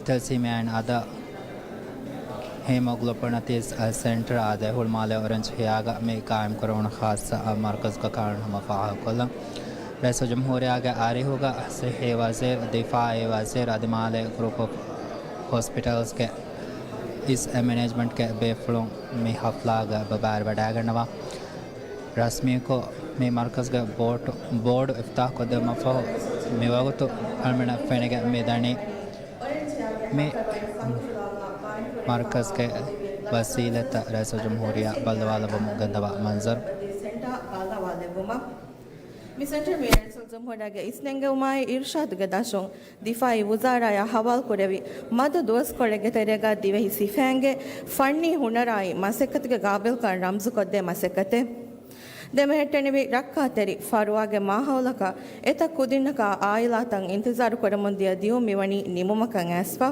ތެލަސީމިއާ އެންޑް އަދަރ ހިމޮގްލޯބިނަޕަތީ ސެންޓަރ އާދެ ހުޅުމާލެ އޮރެންޖް ހިޔާގަ މި ޤާއިމްކުރެވުނު ޚާއްޞަ މަރުކަޒުގެ ކަންކަން ހަމަ ފާހަގަކޮށްލަން. ރައީސުލްޖުމްހޫރިއްޔާގެ އަރިހުގަ ޞިއްޙީ ވަޒީރު، ދިފާޢީ ވަޒީރު އަދި މާލޭ ގްރޫޕް އޮފް ހޮސްޕިޓަލްސްގެ އިސް އެ މެނޭޖްމަންޓްގެ ބޭފުޅުން މި ޙަފްލާގަ ބަބާރަވެޑައިގަންނަވާ. ރަސްމީކޮށް މި މަރުކަޒުގެ ބޯޓު، ބޯޑު އިފްތިތާޙްކޮށްދެއްވުމަށްފަހު މިވަގުތު އަޅުމެންނަށް ފެނިގެން މިދަނީ މި މަރުކަޒުގެ ވަސީލަތްތައް ރައީސުލްޖުމްހޫރިއްޔާ ބައްލަވާލައްވަމުން ގެންދަވާ މަންޒަރު. މި ސެންޓަރ މި ރައީސުލްޖުމްހޫރިއްޔާގެ އިސްނެންގެވުމާއި އިރުޝާދުގެ ދަށުން ދިފާޢީ ވުޒާރާޔާ ހަވާލުކުރެވި، މަދު ދުވަސްކޮޅެއްގެ ތެރޭގަ ދިވެހި ސިފައިންގެ ފަންނީ ހުނަރާއި މަސައްކަތުގެ ގާބިލްކަން ރަމްޒުކޮށްދޭ މަސައްކަތެއް. ދެމެހެއްޓެނިވި ރައްކާތެރި ފަރުވާގެ މާހައުލަކަށް އެތައް ކުދިންނަކާ އާއިލާތައް އިންތިޒާރު ކުރަމުންދިޔަ ދިޔުން މިވަނީ ނިމުމަކަށް އައިސްފަ.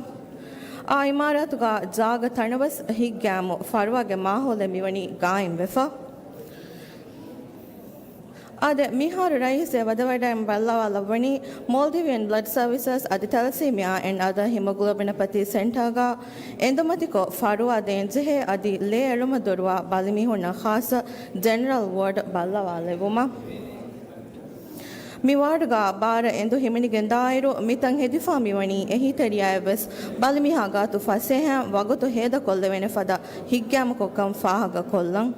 އާ އިމާރާތުގަ ޖާގަ ތަނަވަސް ހިތްގައިމު ފަރުވާގެ މާހައުލެއް މިވަނީ ގާއިމްވެފަ. އާދެ، މިހާރު ރައީސް އެ ވަދެވަޑައިން ބައްލަވާލައްވަނީ މޯލްޑިވިއަން ބްލަޑް ސަރވިސަސް އަދި ތެލަސީމިއާ އެންޑް އަދަރ ހިމޮގްލޯބިނަޕަތީ ސެންޓާގަ އެނދުމަތިކޮށް ފަރުވާ ދޭންޖެހޭ އަދި ލޭ އެޅުމަށް ދުރުވާ ބަލިމީހުންނަށް ޚާއްޞަ ޖެނެރަލް ވޯޑް ބައްލަވާލެއްވުމަށް. މި ވާޑުގަ ބާރަ އެނދު ހިމެނިގެންދާއިރު، މިތަން ހެދިފާ މިވަނީ އެހީތެރިޔާއެއްވެސް ބަލިމީހާ ގާތު ފަސޭހައިން ވަގުތު ހޭދަކޮށްލެވޭނެ ފަދަ ހިތްގައިމުކޮށްކަން ފާހަގަކޮށްލަން.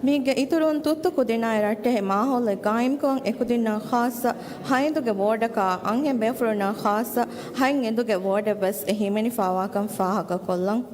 މީގެ އިތުރުން ތުއްތު ކުދިންނާއި ރައްޓެހި މާހައުލެއް ގާއިމްކޮށް، އެކުދިންނަށް ޚާއްޞަ ހައިދުގެ ވޯޑަކާ އަންހެން ބޭފުޅުންނަށް ޚާއްޞަ ހަތް އެނދުގެ ވޯޑެއްވެސް ހިމެނިފާވާކަން ފާހަގަކޮށްލަން.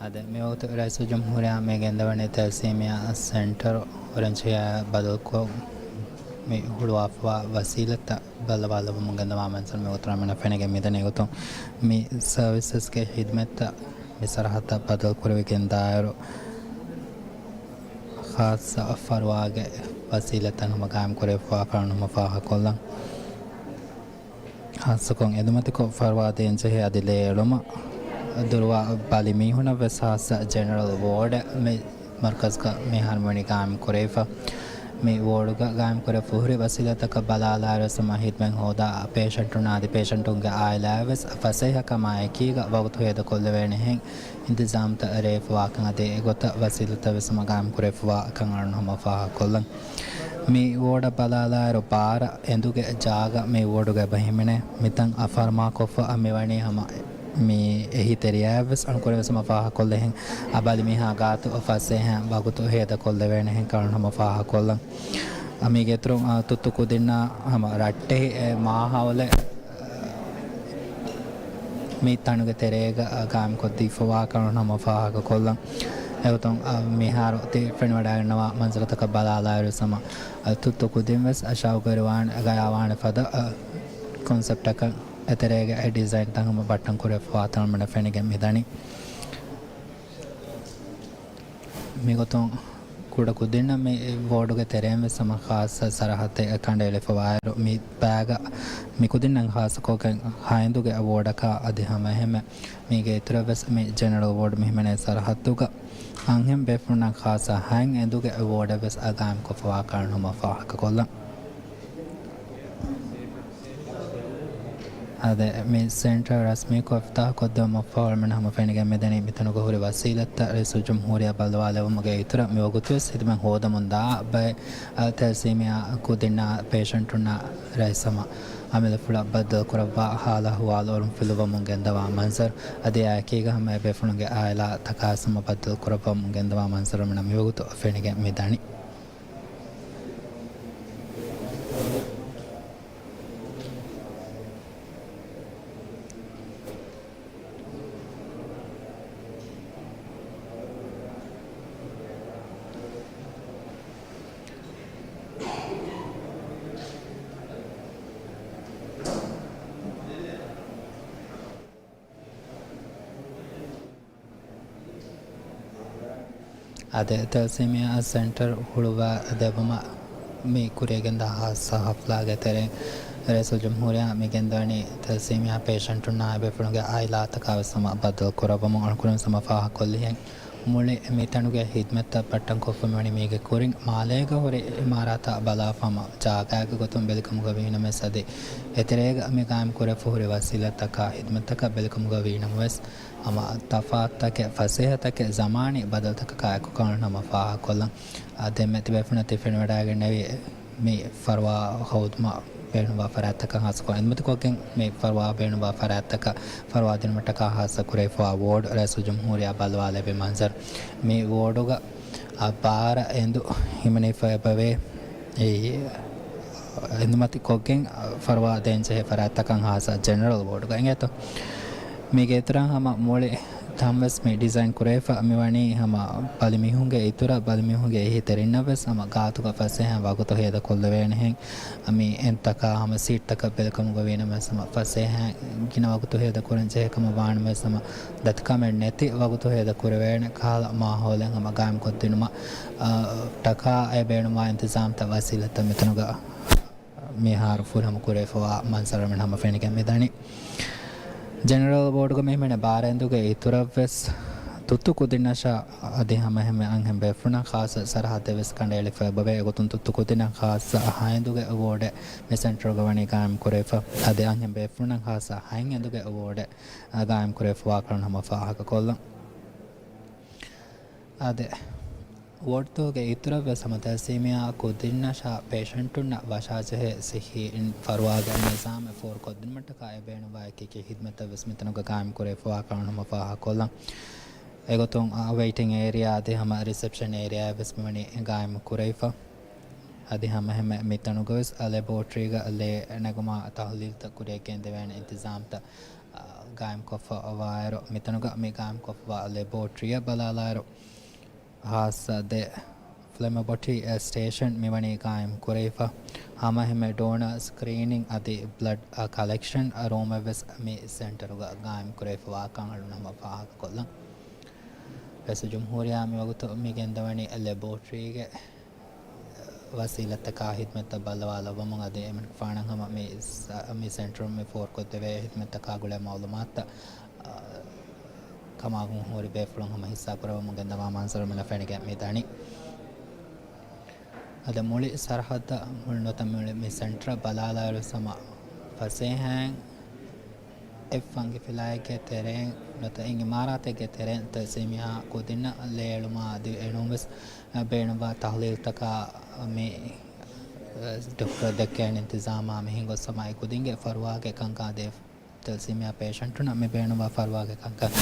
އާދެ، މިވަގުތު ރައީސުލްޖުމްހޫރިއްޔާ މި ގެންދަވަނީ ތަލްސީމިއްޔާ ސެންޓަރު އޮރެންޖް ހެޔާ ބަދަލުކޮށް މި ހުޅުވާފަވާ ވަސީލަތްތައް ބައްލަވާލެވުމުން ގެންދަވާ މަންޒަރު މިވަގުތު އަޅަމެންނަށް ފެނިގެން މިދަނީ. އެގޮތުން މި ސަރވިސަސްގެ ހިދުމަތްތައް މި ސަރަހައްދަށް ބަދަލުކުރެވިގެންދާއިރު، ޚާއްޞަ ފަރުވާގެ ވަސީލަތްތައް ހަމަ ގާއިމްކުރެވިފަވާ ކަން ހަމަ ފާހަގަކޮށްލަން. ޚާއްޞަކޮށް އެދުމަތިކޮށް ފަރުވާ ދޭންޖެހޭ އަދި ލޭ އެޅުމަށް ދުރުވާ ބަލި މީހުނަށް ވެސް ޚާއްޞަ ޖެނެރަލް ވޯޑެއް މި މަރުކަޒުގަ މިހާރު ވަނީ ގާއިމް ކުރެވިފަ. މި ވޯޑުގަ ގާއިމް ކުރެވިފަ ހުރި ވަސީލަތްތަކަށް ބަލާލާއިރު ވެސް ހަމަ ހިދުމަތް ހޯދާ ޕޭޝަންޓުންނާ އަދި ޕޭޝަންޓުންގެ އާއިލާއަށް ވެސް ފަސޭހަކަމާ އެކީގަ ވަގުތު ހޭދަކޮށްލެވޭނެހެން އިންތިޒާމްތައް ރޭވިފަވާކަން އަދި އެގޮތަށް ވަސީލަތްތައް ވެސް ހަމަ ގާއިމް ކުރެވިފަވާ ކަން އަޅުން ހަމަ ފާހަގަކޮށްލަން. މި ވޯޑަށް ބަލާލާއިރު ބާރަ އެނދުގެ ޖާގަ މި ވޯޑުގަ އެބަ ހިމެނޭ. މިތަން އަށް ފަރުމާކޮށްފަ މިވަނީ ހަމަ މި އެހީތެރިޔާއަށްވެސް އަޅުން ކުރެވެސް ހަމަ ފާހަގަކޮށްލެހެން. އަ، ބަލި މީހާ ގާތު ފަސޭހައިން ވަގުތު ހޭދަކޮށްލެވޭނެހެން ކަން ހަމަ ފާހަގަކޮށްލަން. އަ، މީގެ އިތުރުން، އަ، ތުއްތު ކުދިންނާ ހަމަ ރައްޓެހި އެ މާހައުލެއް މި ތަނުގެ ތެރޭގަ، އަ، ގާއިމްކޮށްދީފަވާ ކަން ހަމަ ފާހަގަކޮށްލަން. އެގޮތުން، އަ، މިހާރު ތި ފެނިވަޑައިގަންނަވާ މަންޒަރުތަކަށް ބަލާލާއިރު ހަމަ، އަ، ތުއްތު ކުދިން ވެސް އަށާވެރިވާނެ ގަޔާވާނެ ފަދަ، އަ، ކޮންސެޕްޓަކަށް އެތެރޭގަ އެ ޑިޒައިންތައް ހަމަ ބައްޓަން ކުރެވިފަވާތަން އަޅަމެންނަށް ފެނިގެން މިދަނީ. މިގޮތުން ކުޑަ ކުދިންނަށް މި ވޯޑުގެ ތެރެއިން ވެސް ހަމަ ޚާއްޞަ ސަރަހައްދެއް ކަނޑައެޅިފަވާއިރު، މި ބައިގަ މި ކުދިންނަށް ޚާއްޞަކޮށްގެން ހައިދުގެ ވޯޑަކާ އަދި ހަމައެހެންމެ މީގެ އިތުރަށް ވެސް މި ޖެނެރަލް ވޯޑް މި ހިމެނޭ ސަރަހައްދުގަ އަންހެން ބޭފުޅުންނަށް ޚާއްޞަ ހަތް އެނދުގެ ވޯޑެއް ވެސް ގާއިމްކޮށްފަވާ ކަން ހަމަ ފާހަގަކޮށްލަން. އާދެ، މި ސެންޓަރ ރަސްމީކޮށް އިފްތިތާޙްކޮށްދެވުމަށްފަހު އަޅަމެން ހަމަ ފެނިގެން މިދަނީ މިތަނުގަ ހުރި ވަސީލަތްތައް ރައީސުލްޖުމްހޫރިއްޔާ ބައްލަވާލެވުމުގެ އިތުރަށް މިވަގުތުވެސް ހިދުމަތް ހޯދަމުންދާ ބައެއް، އަ، ތަލްސީމިއްޔާ ކުދިންނާ ޕޭޝަންޓުންނާ ރައީސް ހަމަ އަމިއްލަފުޅަށް ބައްދަލުކުރައްވާ ހާލު އަހުވާލު އޮޅުން ފިލުވަމުން ގެންދަވާ މަންޒަރު އަދި އެއާއެކީގަ ހަމަ އެބޭފުޅުންގެ އާއިލާތަކާވެސް ހަމަ ބައްދަލުކުރައްވަމުން ގެންދަވާ މަންޒަރު އަޅަމެންނަށް މިވަގުތު ފެނިގެން މިދަނީ. އާދެ، ތަލްސީމިއްޔާ ސެންޓަރ ހުޅުވާ ދެއްވުމަށް މި ކުރިޔަށްގެންދާ ޚާއްޞަ ހަފްލާގެ ތެރެއިން ރައީސުލްޖުމްހޫރިއްޔާ މި ގެންދަވަނީ ތަލްސީމިއްޔާ ޕޭޝަންޓުންނާ އެބޭފުޅުންގެ އާއިލާތަކާވެސް ހަމަ ބައްދަލު ކުރައްވަމުން އަޅުން ކުރިން ހަމަ ފާހަގަކޮށްލިހެން. މުޅި މި ތަނުގެ ހިދުމަތްތައް ބައްޓަން ކޮށްފަ މިވަނީ މީގެ ކުރިން މާލޭގަ ހުރި އިމާރާތާ ބަލާފަ ހަމަ ޖާގައިގެ ގޮތުން ބެލިކަމުގަ ވީނަމަވެސް އަދި އެތެރޭގަ މި ގާއިމް ކުރެފަ ހުރި ވަސީލަތްތަކާ ހިދުމަތްތަކަށް ބެލިކަމުގަ ވީނަމަވެސް ހަމަ ތަފާތުތަކެއް، ފަސޭހަތަކެއް، ޒަމާނީ ބަދަލުތަކަކާ އެކު ކަން ހަމަ ފާހަގަކޮށްލަން. އާ، ދެންމެ ތިބޭފުޅުންނަށް ތި ފެނިވަޑައިގެންނެވި މި ފަރުވާ ހޯދުމަށް ބޭނުންވާ ފަރާތްތަކަށް ހާއްސަކޮށް އެންމެ ކޮށްގެން މި ފަރުވާ ބޭނުންވާ ފަރާތްތަކަށް ފަރުވާ ދިނުމަށްޓަކާ ހާއްސަ ކުރެވިފަވާ ވޯޑް ރައީސުލްޖުމްހޫރިއްޔާ ބައްލަވާލެއްވި މަންޒަރު. މި ވޯޑުގަ އާ، ބާރަ އެނދު ހިމެނިފަ އެބަވޭ. އެ، އެނދުމަތި ކޮށްގެން ފަރުވާ ދޭންޖެހޭ ފަރާތްތަކަށް ހާއްސަ ޖެނެރަލް ވޯޑުގަ އިނގޭތޯ. މީގެ އިތުރަށް ހަމަ މުޅި ތަންވެސް މި ޑިޒައިން ކުރެވިފަ މިވަނީ ހަމަ ބަލިމީހުންގެ އިތުރަށް ބަލިމީހުންގެ އެހީތެރިންނަށްވެސް ހަމަ ގާތުގަ ފަސޭހައިން ވަގުތު ހޭދަކޮށްލެވޭނެހެން. މި އެންތަކާ ހަމަ ސީޓްތަކަށް ބެލެކަމުގަ ވީނަމަވެސް ހަމަ ފަސޭހައިން ގިނަ ވަގުތު ހޭދަ ކުރަން ޖެހޭ ކަމަށް ވާނަމަވެސް ހަމަ ދަތިކަމެއް ނެތި ވަގުތު ހޭދަ ކުރެވޭނެ ކަހަލަ މާހައުލެއް ހަމަ ގާއިމްކޮށްދިނުމަށް، އަ، ޓަކާ އެ ބޭނުންވާ އިންތިޒާމްތައް ވަސީލަތްތައް މިތަނުގަ މިހާރު ފުރިހަމަ ކުރެވިފަވާ މަންޒަރު ހަމަ ފެނިގެން މިދަނީ. ޖެނެރަލް ވޯޑުގަ މި ހިމެނޭ ބާރައިންދުގެ އިތުރަށްވެސް ތުއްތު ކުދިންނަށާ އަދި ހަމައެހެންމެ އަންހެން ބޭފުޅުންނަށް ޚާއްޞަ ސަރަހައްދެއްވެސް ކަނޑައެޅިފަ އެބަވޭ. އެގޮތުން ތުއްތު ކުދިންނަށް ޚާއްޞަ ހައިދުގެ ވޯޑެއް މި ސެންޓަރުގަ ވަނީ ގާއިމް ކުރެވިފަ. އަދި އަންހެން ބޭފުޅުންނަށް ޚާއްޞަ ހައިން އެނދުގެ ވޯޑެއް ގާއިމް ކުރެވިފަވާކަން ހަމަ ފާހަގަކޮށްލަން. އާދެ، ވޯޑްތަކުގެ އިތުރަށްވެސް ހަމަ ތަލްސީމިއާ ކުދިންނަށާ ޕޭޝަންޓުންނަށް ވަށާޖެހޭ ސިއްހީ ފަރުވާގެ ނިޒާމެއް ފޯރުކޮށްދިނުމަށްޓަކާ އެބޭނުންވާ އެކިއެކި ހިދުމަތްތައްވެސް މިތަނުގަ ގާއިމްކުރެވިފަވާކަން ހަމަ ފާހަގަކޮށްލަން. އެގޮތުން، އާ، ވެއިޓިން އޭރިއާ އަދި ހަމަ ރިސެޕްޝަން އޭރިއާއެއްވެސް މިވަނީ ގާއިމް ކުރެވިފަ. އަދި ހަމައެހެންމެ މިތަނުގަވެސް ލެބޯޓްރީގަ ލޭ ނެގުމާ ތަހުލީލްތައް ކުރިއަށް ގެންދެވޭނެ އިންތިޒާމްތައް، އާ، ގާއިމްކޮށްފަ ވާއިރު، މިތަނުގަ މި ގާއިމްކޮށްފަވާ ލެބޯޓްރީއަށް ބަލާލާއިރު، ހާއްސަ ދެ ފްލެމަބޮޓީ ސްޓޭޝަން މިވަނީ ގާއިމް ކުރެވިފަ. ހަމައެހެންމެ ޑޯނަރ ސްކްރީނިން އަދި ބްލަޑް ކަލެކްޝަން ރޫމެއްވެސް މި ސެންޓަރުގަ ގާއިމް ކުރެވިފަވާކަން އަޅުން ހަމަ ފާހަގަކޮށްލަން. ރައީސުލްޖުމްހޫރިއްޔާ މިވަގުތު މި ގެންދަވަނީ ލެބޯޓްރީގެ ވަސީލަތްތަކާ ހިދުމަތްތައް ބައްލަވާލައްވަމުން އަދި އެމަނިކުފާނަށް ހަމަ މި ސ-، މި ސެންޓަރުން މި ފޯރުކޮށްދެވޭ ހިދުމަތްތަކާ ގުޅޭ މައުލޫމާތުތައް، އާ، ކަމާގެން ހުރި ބޭފުޅުން ހަމަ ހިއްސާކުރައްވަމުން ގެންދަވާ މަންޒަރު މިނަ ފެނިގެން މި ދަނީ. އަދި މުޅި ސަރަހައްދަށް މުޅި ނުވަތަ މުޅި މި ސެންޓަރަށް ބަލާލާއިރު ހަމަ ފަސޭހައިން އެއް ފަންގި ފިލާއެއްގެ ތެރެއިން ނުވަތަ އެއް އިމާރާތެއްގެ ތެރެއިން ތަލްސީމިއާ ކުދިންނަށް ލޭ އެޅުމާ އަދި އެނޫންވެސް ބޭނުންވާ ތަހުލީލްތަކާ މި ޑޮކްޓަރ ދެއްކޭނެ އިންތިޒާމާ މިހެން ގޮސް ހަމަ އެ ކުދިންގެ ފަރުވާގެ ކަންކަން އަދި ތަލްސީމިއާ ޕޭޝަންޓުންނަށް މި ބޭނުންވާ ފަރުވާގެ ކަންކަން،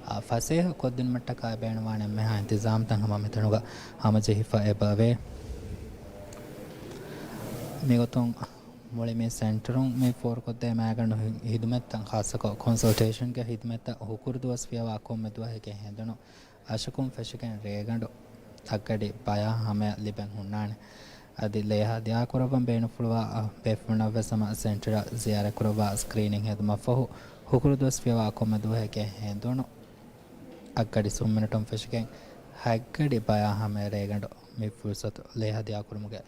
އާ، ފަސޭހަ ކޮށްދިނުމަށްޓަކާ ބޭނުންވާނެ އެންމެހާ އިންތިޒާމްތައް ހަމަ މިތަނުގަ ހަމަޖެހިފަ އެބަވޭ. މިގޮތުން މުޅި މި ސެންޓަރުން މި ފޯރުކޮށްދޭ މައިގަނޑު ހި-، ހިދުމަތްތައް ޚާއްޞަކޮށް ކޮންސަލްޓޭޝަންގެ ހިދުމަތްތައް ހުކުރު ދުވަސް ފިޔަވާ ކޮންމެ ދުވަހެއްގެ ހެނދުނު އަށަކުން ފެށިގެން ރޭގަނޑު އަށްގަޑި ބަޔާ ހަމަޔަށް ލިބެން ހުންނާނެ. އަދި ލޭ ހަދިޔާކުރައްވަން ބޭނުންފުޅުވާ ބޭފުޅުންނަށްވެސް ހަމަ ސެންޓަރަށް ޒިޔާރަތްކުރައްވާ ސްކްރީނިން ހެދުމަށްފަހު، ހުކުރު ދުވަސް ފިޔަވާ ކޮންމެ ދުވަހެއްގެ ހެނދުނު އަށްގަޑި ސުންމިނެޓުން ފެށިގެން ހަތްގަޑި ބަޔާ ހަމަޔަށް ރޭގަނޑު މި ފުރުސަތު ލޭ ހަދިޔާކުރުމުގެ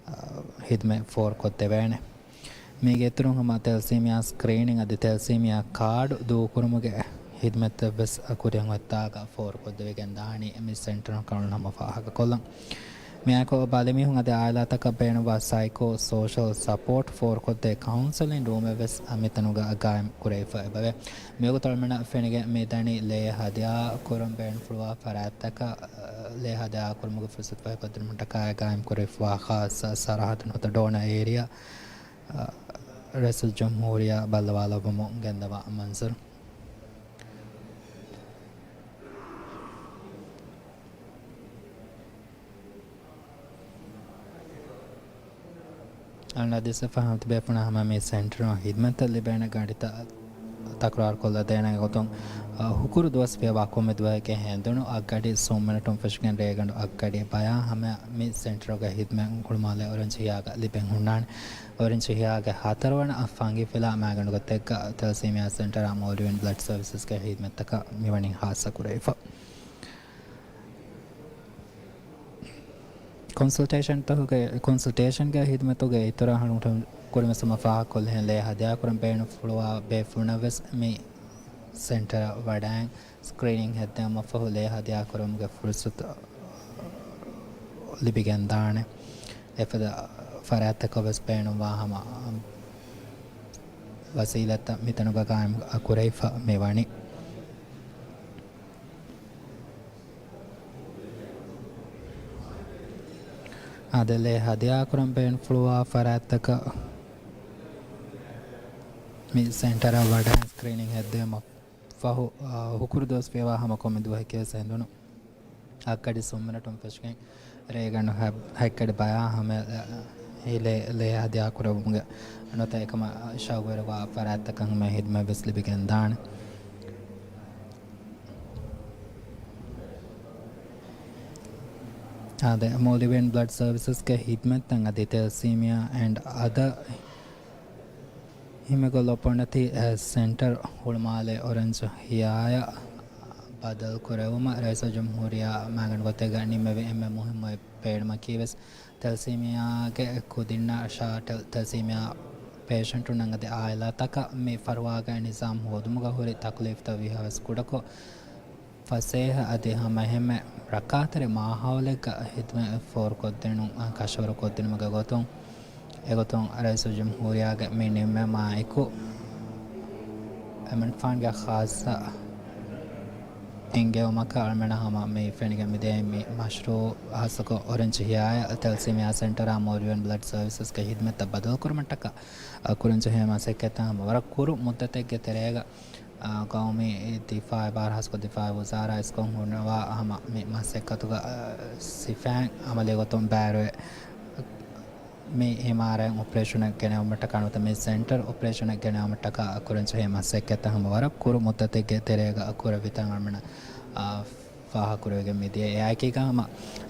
އާ، ހިދުމަތް ފޯރުކޮށްދެވޭނެ. މީގެ އިތުރުން ހަމަ ތެލްސީމިއާ ސްކްރީނިން އަދި ތެލްސީމިއާ ކާޑު ދޫކުރުމުގެ ހިދުމަތްތައްވެސް ކުރިއަށް އޮތްތާގަ ފޯރުކޮށްދެވިގެން ދާނީ މި ސެންޓަރުން ކަންނުން ހަމަ ފާހަގަކޮށްލަން. މިއާއެކު ބަލިމީހުން އަދި އާއިލާތަކަށް ބޭނުންވާ ސައިކޯ ސޯޝަލް ސަޕޯޓް ފޯރުކޮށްދޭ ކައުންސެލިން ރޫމެއްވެސް މިތަނުގަ ގާއިމް ކުރެވިފަ އެބަވޭ. މިވަގުތު އަޅުމެނަށް ފެނިގެން މިދަނީ ލޭ ހަދިޔާ ކުރަން ބޭނުންފުޅުވާ ފަރާތްތަކަށް، ލޭ ހަދިޔާ ކުރުމުގެ ފުރުސަތު ފަހިކޮށްދިނުމަށްޓަކާއި ގާއިމް ކުރެވިފަވާ ޚާއްޞަ ސަރަހައްދު ނުވަތަ ޑޯނަ އޭރިއާ، ރައީސުލްޖުމްހޫރިއްޔާ ބައްލަވާލައްވަމުން ގެންދަވާ މަންޒަރު. އަޅުން ދިސްވެފަ ހަމަ ތިބޭފުޅުން ހަމަ މި ސެންޓަރުން ހިދުމަތްތައް ލިބޭނެ ގަޑިތައް ތަކުރާރުކޮށްލަދޭނެ ގޮތުން، އަ، ހުކުރު ދުވަސް ފިޔަވާ ކޮންމެ ދުވަހެއްގެ ހެނދުނު އަށްގަޑި ސުންމިނެޓުން ފެށިގެން ރޭގަނޑު އަށްގަޑި ބަޔާ ހަމަ މި ސެންޓަރުގެ ހިދުމަތް ހުޅުމާލެ އޮރެންޖް ހިޔާގަ ލިބެން ހުންނާނެ. އޮރެންޖް ހިޔާގެ ހަތަރުވަނަ ފަންގި ފިލާ މައިގަނޑުގަ ތެއްގަ ތަލްސީމިއާ ސެންޓަރާ މޯލްޑިވިއަން ބްލަޑް ސަރވިސަސްގެ ހިދުމަތްތަކަށް މިވަނީ ހާއްސަ ކުރެވިފަ. ކޮންސަލްޓޭޝަންތަކުގެ، ކޮންސަލްޓޭޝަންގެ ހިދުމަތުގެ އިތުރަށް އަޅުގަނޑު ކުރިންވެސް ހަމަ ފާހަގަކޮށްލިހެން ލޭ ހަދިޔާކުރަން ބޭނުންފުޅުވާ ބޭފުޅުންނަށްވެސް މި ސެންޓަރަށް ވަޑައިން ސްކްރީނިން ހެއްދެވުމަށްފަހު ލޭ ހަދިޔާކުރުމުގެ ފުރުސަތު ލިބިގެންދާނެ. އެފަދަ ފަރާތްތަކަށްވެސް ބޭނުންވާ ހަމަ ވަސީލަތްތައް މިތަނުގަ ގާއިމް ކުރެވިފަ މިވަނީ. އާދެ، ލޭ ހަދިޔާކުރަން ބޭނުންފުޅުވާ ފަރާތްތަކަށް މި ސެންޓަރަށް ވަޑައި ސްކްރީނިން ހެއްދެވުމަށް ފަހު، އާ، ހުކުރު ދުވަސް ފިޔަވާ ހަމަ ކޮންމެ ދުވަހެއްގެވެސް ހެނދުނު އަށްގަޑި ސުންމިނެޓުން ފެށިގެން ރޭގަނޑު ހަތް-، ހަތްގަޑި ބަޔާ ހަމަ، އާ، ހިލޭ ލޭ ހަދިޔާކުރެއްވުމުގެ ނުވަތަ އެކަމަށް ޝައުގުވެރިވާ ފަރާތްތަކަށް ހަމަ ހިދުމަތްވެސް ލިބިގެންދާނެ. އާދެ، މޯލްޑިވިއަން ބްލަޑް ސަރވިސަސްގެ ހިދްމަތްތައް އަދި ތެލްސީމިއާ އެންޑް އަދަ ހިމެގޮލޮޕޮންނަތި ސެންޓަރ ހުޅުމާލެ އޮރެންޖް ހިޔާޔަށް ބަދަލު ކުރެވުމަށް ރައީސުލްޖުމްހޫރިއްޔާ މާގަނޑު ގޮތެއްގަ ނިންމެވި އެންމެ މުހިއްމު ބޭނުމަކީވެސް ތެލްސީމިއާގެ ކުދިންނަށް ޝާޓެލް ތެލްސީމިއާ ޕޭޝަންޓުންނަށް އަދި އާއިލާތަކަށް މި ފަރުވާގެ ނިޒާމް ހޯދުމުގަ ހުރި ތަކުލީފްތައް ވީހާވެސް ކުޑަކޮށް، ފަސޭހަ އަދި ހަމައެހެންމެ ރައްކާތެރި މާހައުލެއްގަ ހިދުމަތް ފޯރުކޮށްދިނުން، ކަށަވަރުކޮށްދިނުމުގެ ގޮތުން، އެގޮތުން ރައީސުލްޖުމްހޫރިއްޔާގެ މި ނިންމުމާއެކު، އެމަނިކުފާނުގެ ޚާއްސަ އެންގެވުމަކަށް އަޅުމެނަށް ހަމަ މި ފެނިގެން މިދިޔައީ މި މަޝްރޫއު ހާއްސަކޮށް އޮރެންޖް ހިޔާޔަށް ތެލްސީމިއާ ސެންޓަރާ މޯލްޑިވިއަން ބްލަޑް ސަރވިސަސްގެ ހިދުމަތްތައް ބަދަލުކުރުމަށްޓަކާ ކުރަންޖެހޭ މަސައްކަތްތައް ހަމަ ވަރަށް ކުރު މުއްދަތެއްގެ ތެރޭގަ، އާ، ގައުމީ ދިފާއި ބާރު ހާއްސަކޮށް ދިފާއި ވުޒާރާ އިސްކޮށް ހުންނަވާ ހަމަ މި މަސައްކަތުގަ، އާ، ސިފައިން އަމަލީ ގޮތުން ބައިވެރިވެ، މި އިމާރާތް އޮޕަރޭޝަނަށް ގެނެވުމަށްޓަކާ ނުވަތަ މި ސެންޓަރ އޮޕަރޭޝަނަށް ގެނެވުމަށްޓަކާ ކުރަންޖެހޭ މަސައްކަތްތައް ހަމަ ވަރަށް ކުރު މުއްދަތެއްގެ ތެރޭގަ ކުރެވިތަން އަޅުމެނަށް، އާ، ފާހަގަކުރެވިގެން މިދިޔަ. އެއާއެކީގަ ހަމަ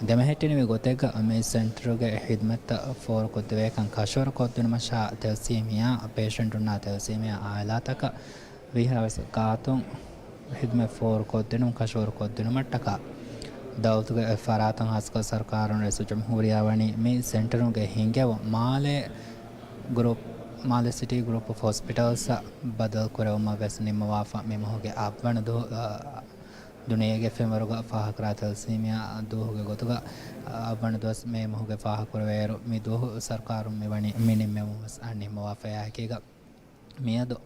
ދެމެހެއްޓެނިވި ގޮތެއްގަ މި ސެންޓަރުގެ ހިދުމަތްތައް ފޯރުކޮށްދެވޭކަން ކަށަވަރުކޮށްދިނުމަށާ ތެލްސީމިއާ ޕޭޝަންޓުންނާ ތެލްސީމިއާ އާއިލާތަކަށް ވީހާވެސް ގާތުން ހިދުމަތް ފޯރުކޮށްދިނުން ކަށަވަރުކޮށްދިނުމަށްޓަކާ ދައުލަތުގެ ފަރާތުން ހާއްސަކޮށް ސަރުކާރުން ރައީސުލްޖުމްހޫރިއްޔާ ވަނީ މި ސެންޓަރުގެ ހިންގެވުން މާލޭ ގްރޫޕް، މާލެ ސިޓީ ގްރޫޕް އޮފް ހޮސްޕިޓަލްސްއަށް ބަދަލު ކުރެވުމަށް ވެސް ނިންމަވާފަ. މި މަހުގެ އަށްވަނަ ދު-، އަ، ދުނިޔޭގެ ފެންވަރުގަ ފާހަގަކުރާ ތެލްސީމިއާ ދުވަހުގެ ގޮތުގަ، އަ، އަށްވަނަ ދުވަސް މޭ މަހުގެ ފާހަގަކުރެވޭއިރު، މި ދުވަހު ސަރުކާރުން މިވަނީ މި ނިންމެވުން ވެސް ނިންމަވާފައި. އެއާއެކީގަ މިއަދު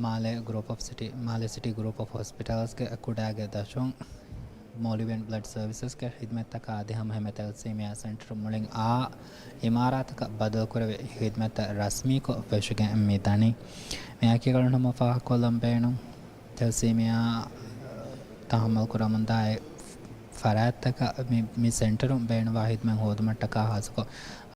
މާލޭ ގްރޫޕް އޮފް ސިޓީ، މާލޭ ސިޓީ ގްރޫޕް އޮފް ހޮސްޕިޓަލްސްގެ ކުޑައިގެ ދަށުން މޯލްޑިވިއަން ބްލަޑް ސަރވިސަސްގެ ހިދުމަތްތަކާ އަދި ހަމައެހެންމެ ތެލްސީމިއާ ސެންޓަރު މުޅިން އާ އިމާރާތަކަށް ބަދަލުކުރެވި ހިދުމަތްތައް ރަސްމީކޮށް ފެށިގެން މި ދަނީ. މިއާއެކީގަ އަޅުގަނޑު ހަމަ ފާހަގަކޮށްލަން ބޭނުން ތެލްސީމިއާ ތަހައްމަލް ކުރަމުންދާ އެ ފަރާތްތަކަށް މި، މި ސެންޓަރުން ބޭނުންވާ ހިދުމަތް ހޯދުމަށްޓަކާ ހާއްސަކޮށް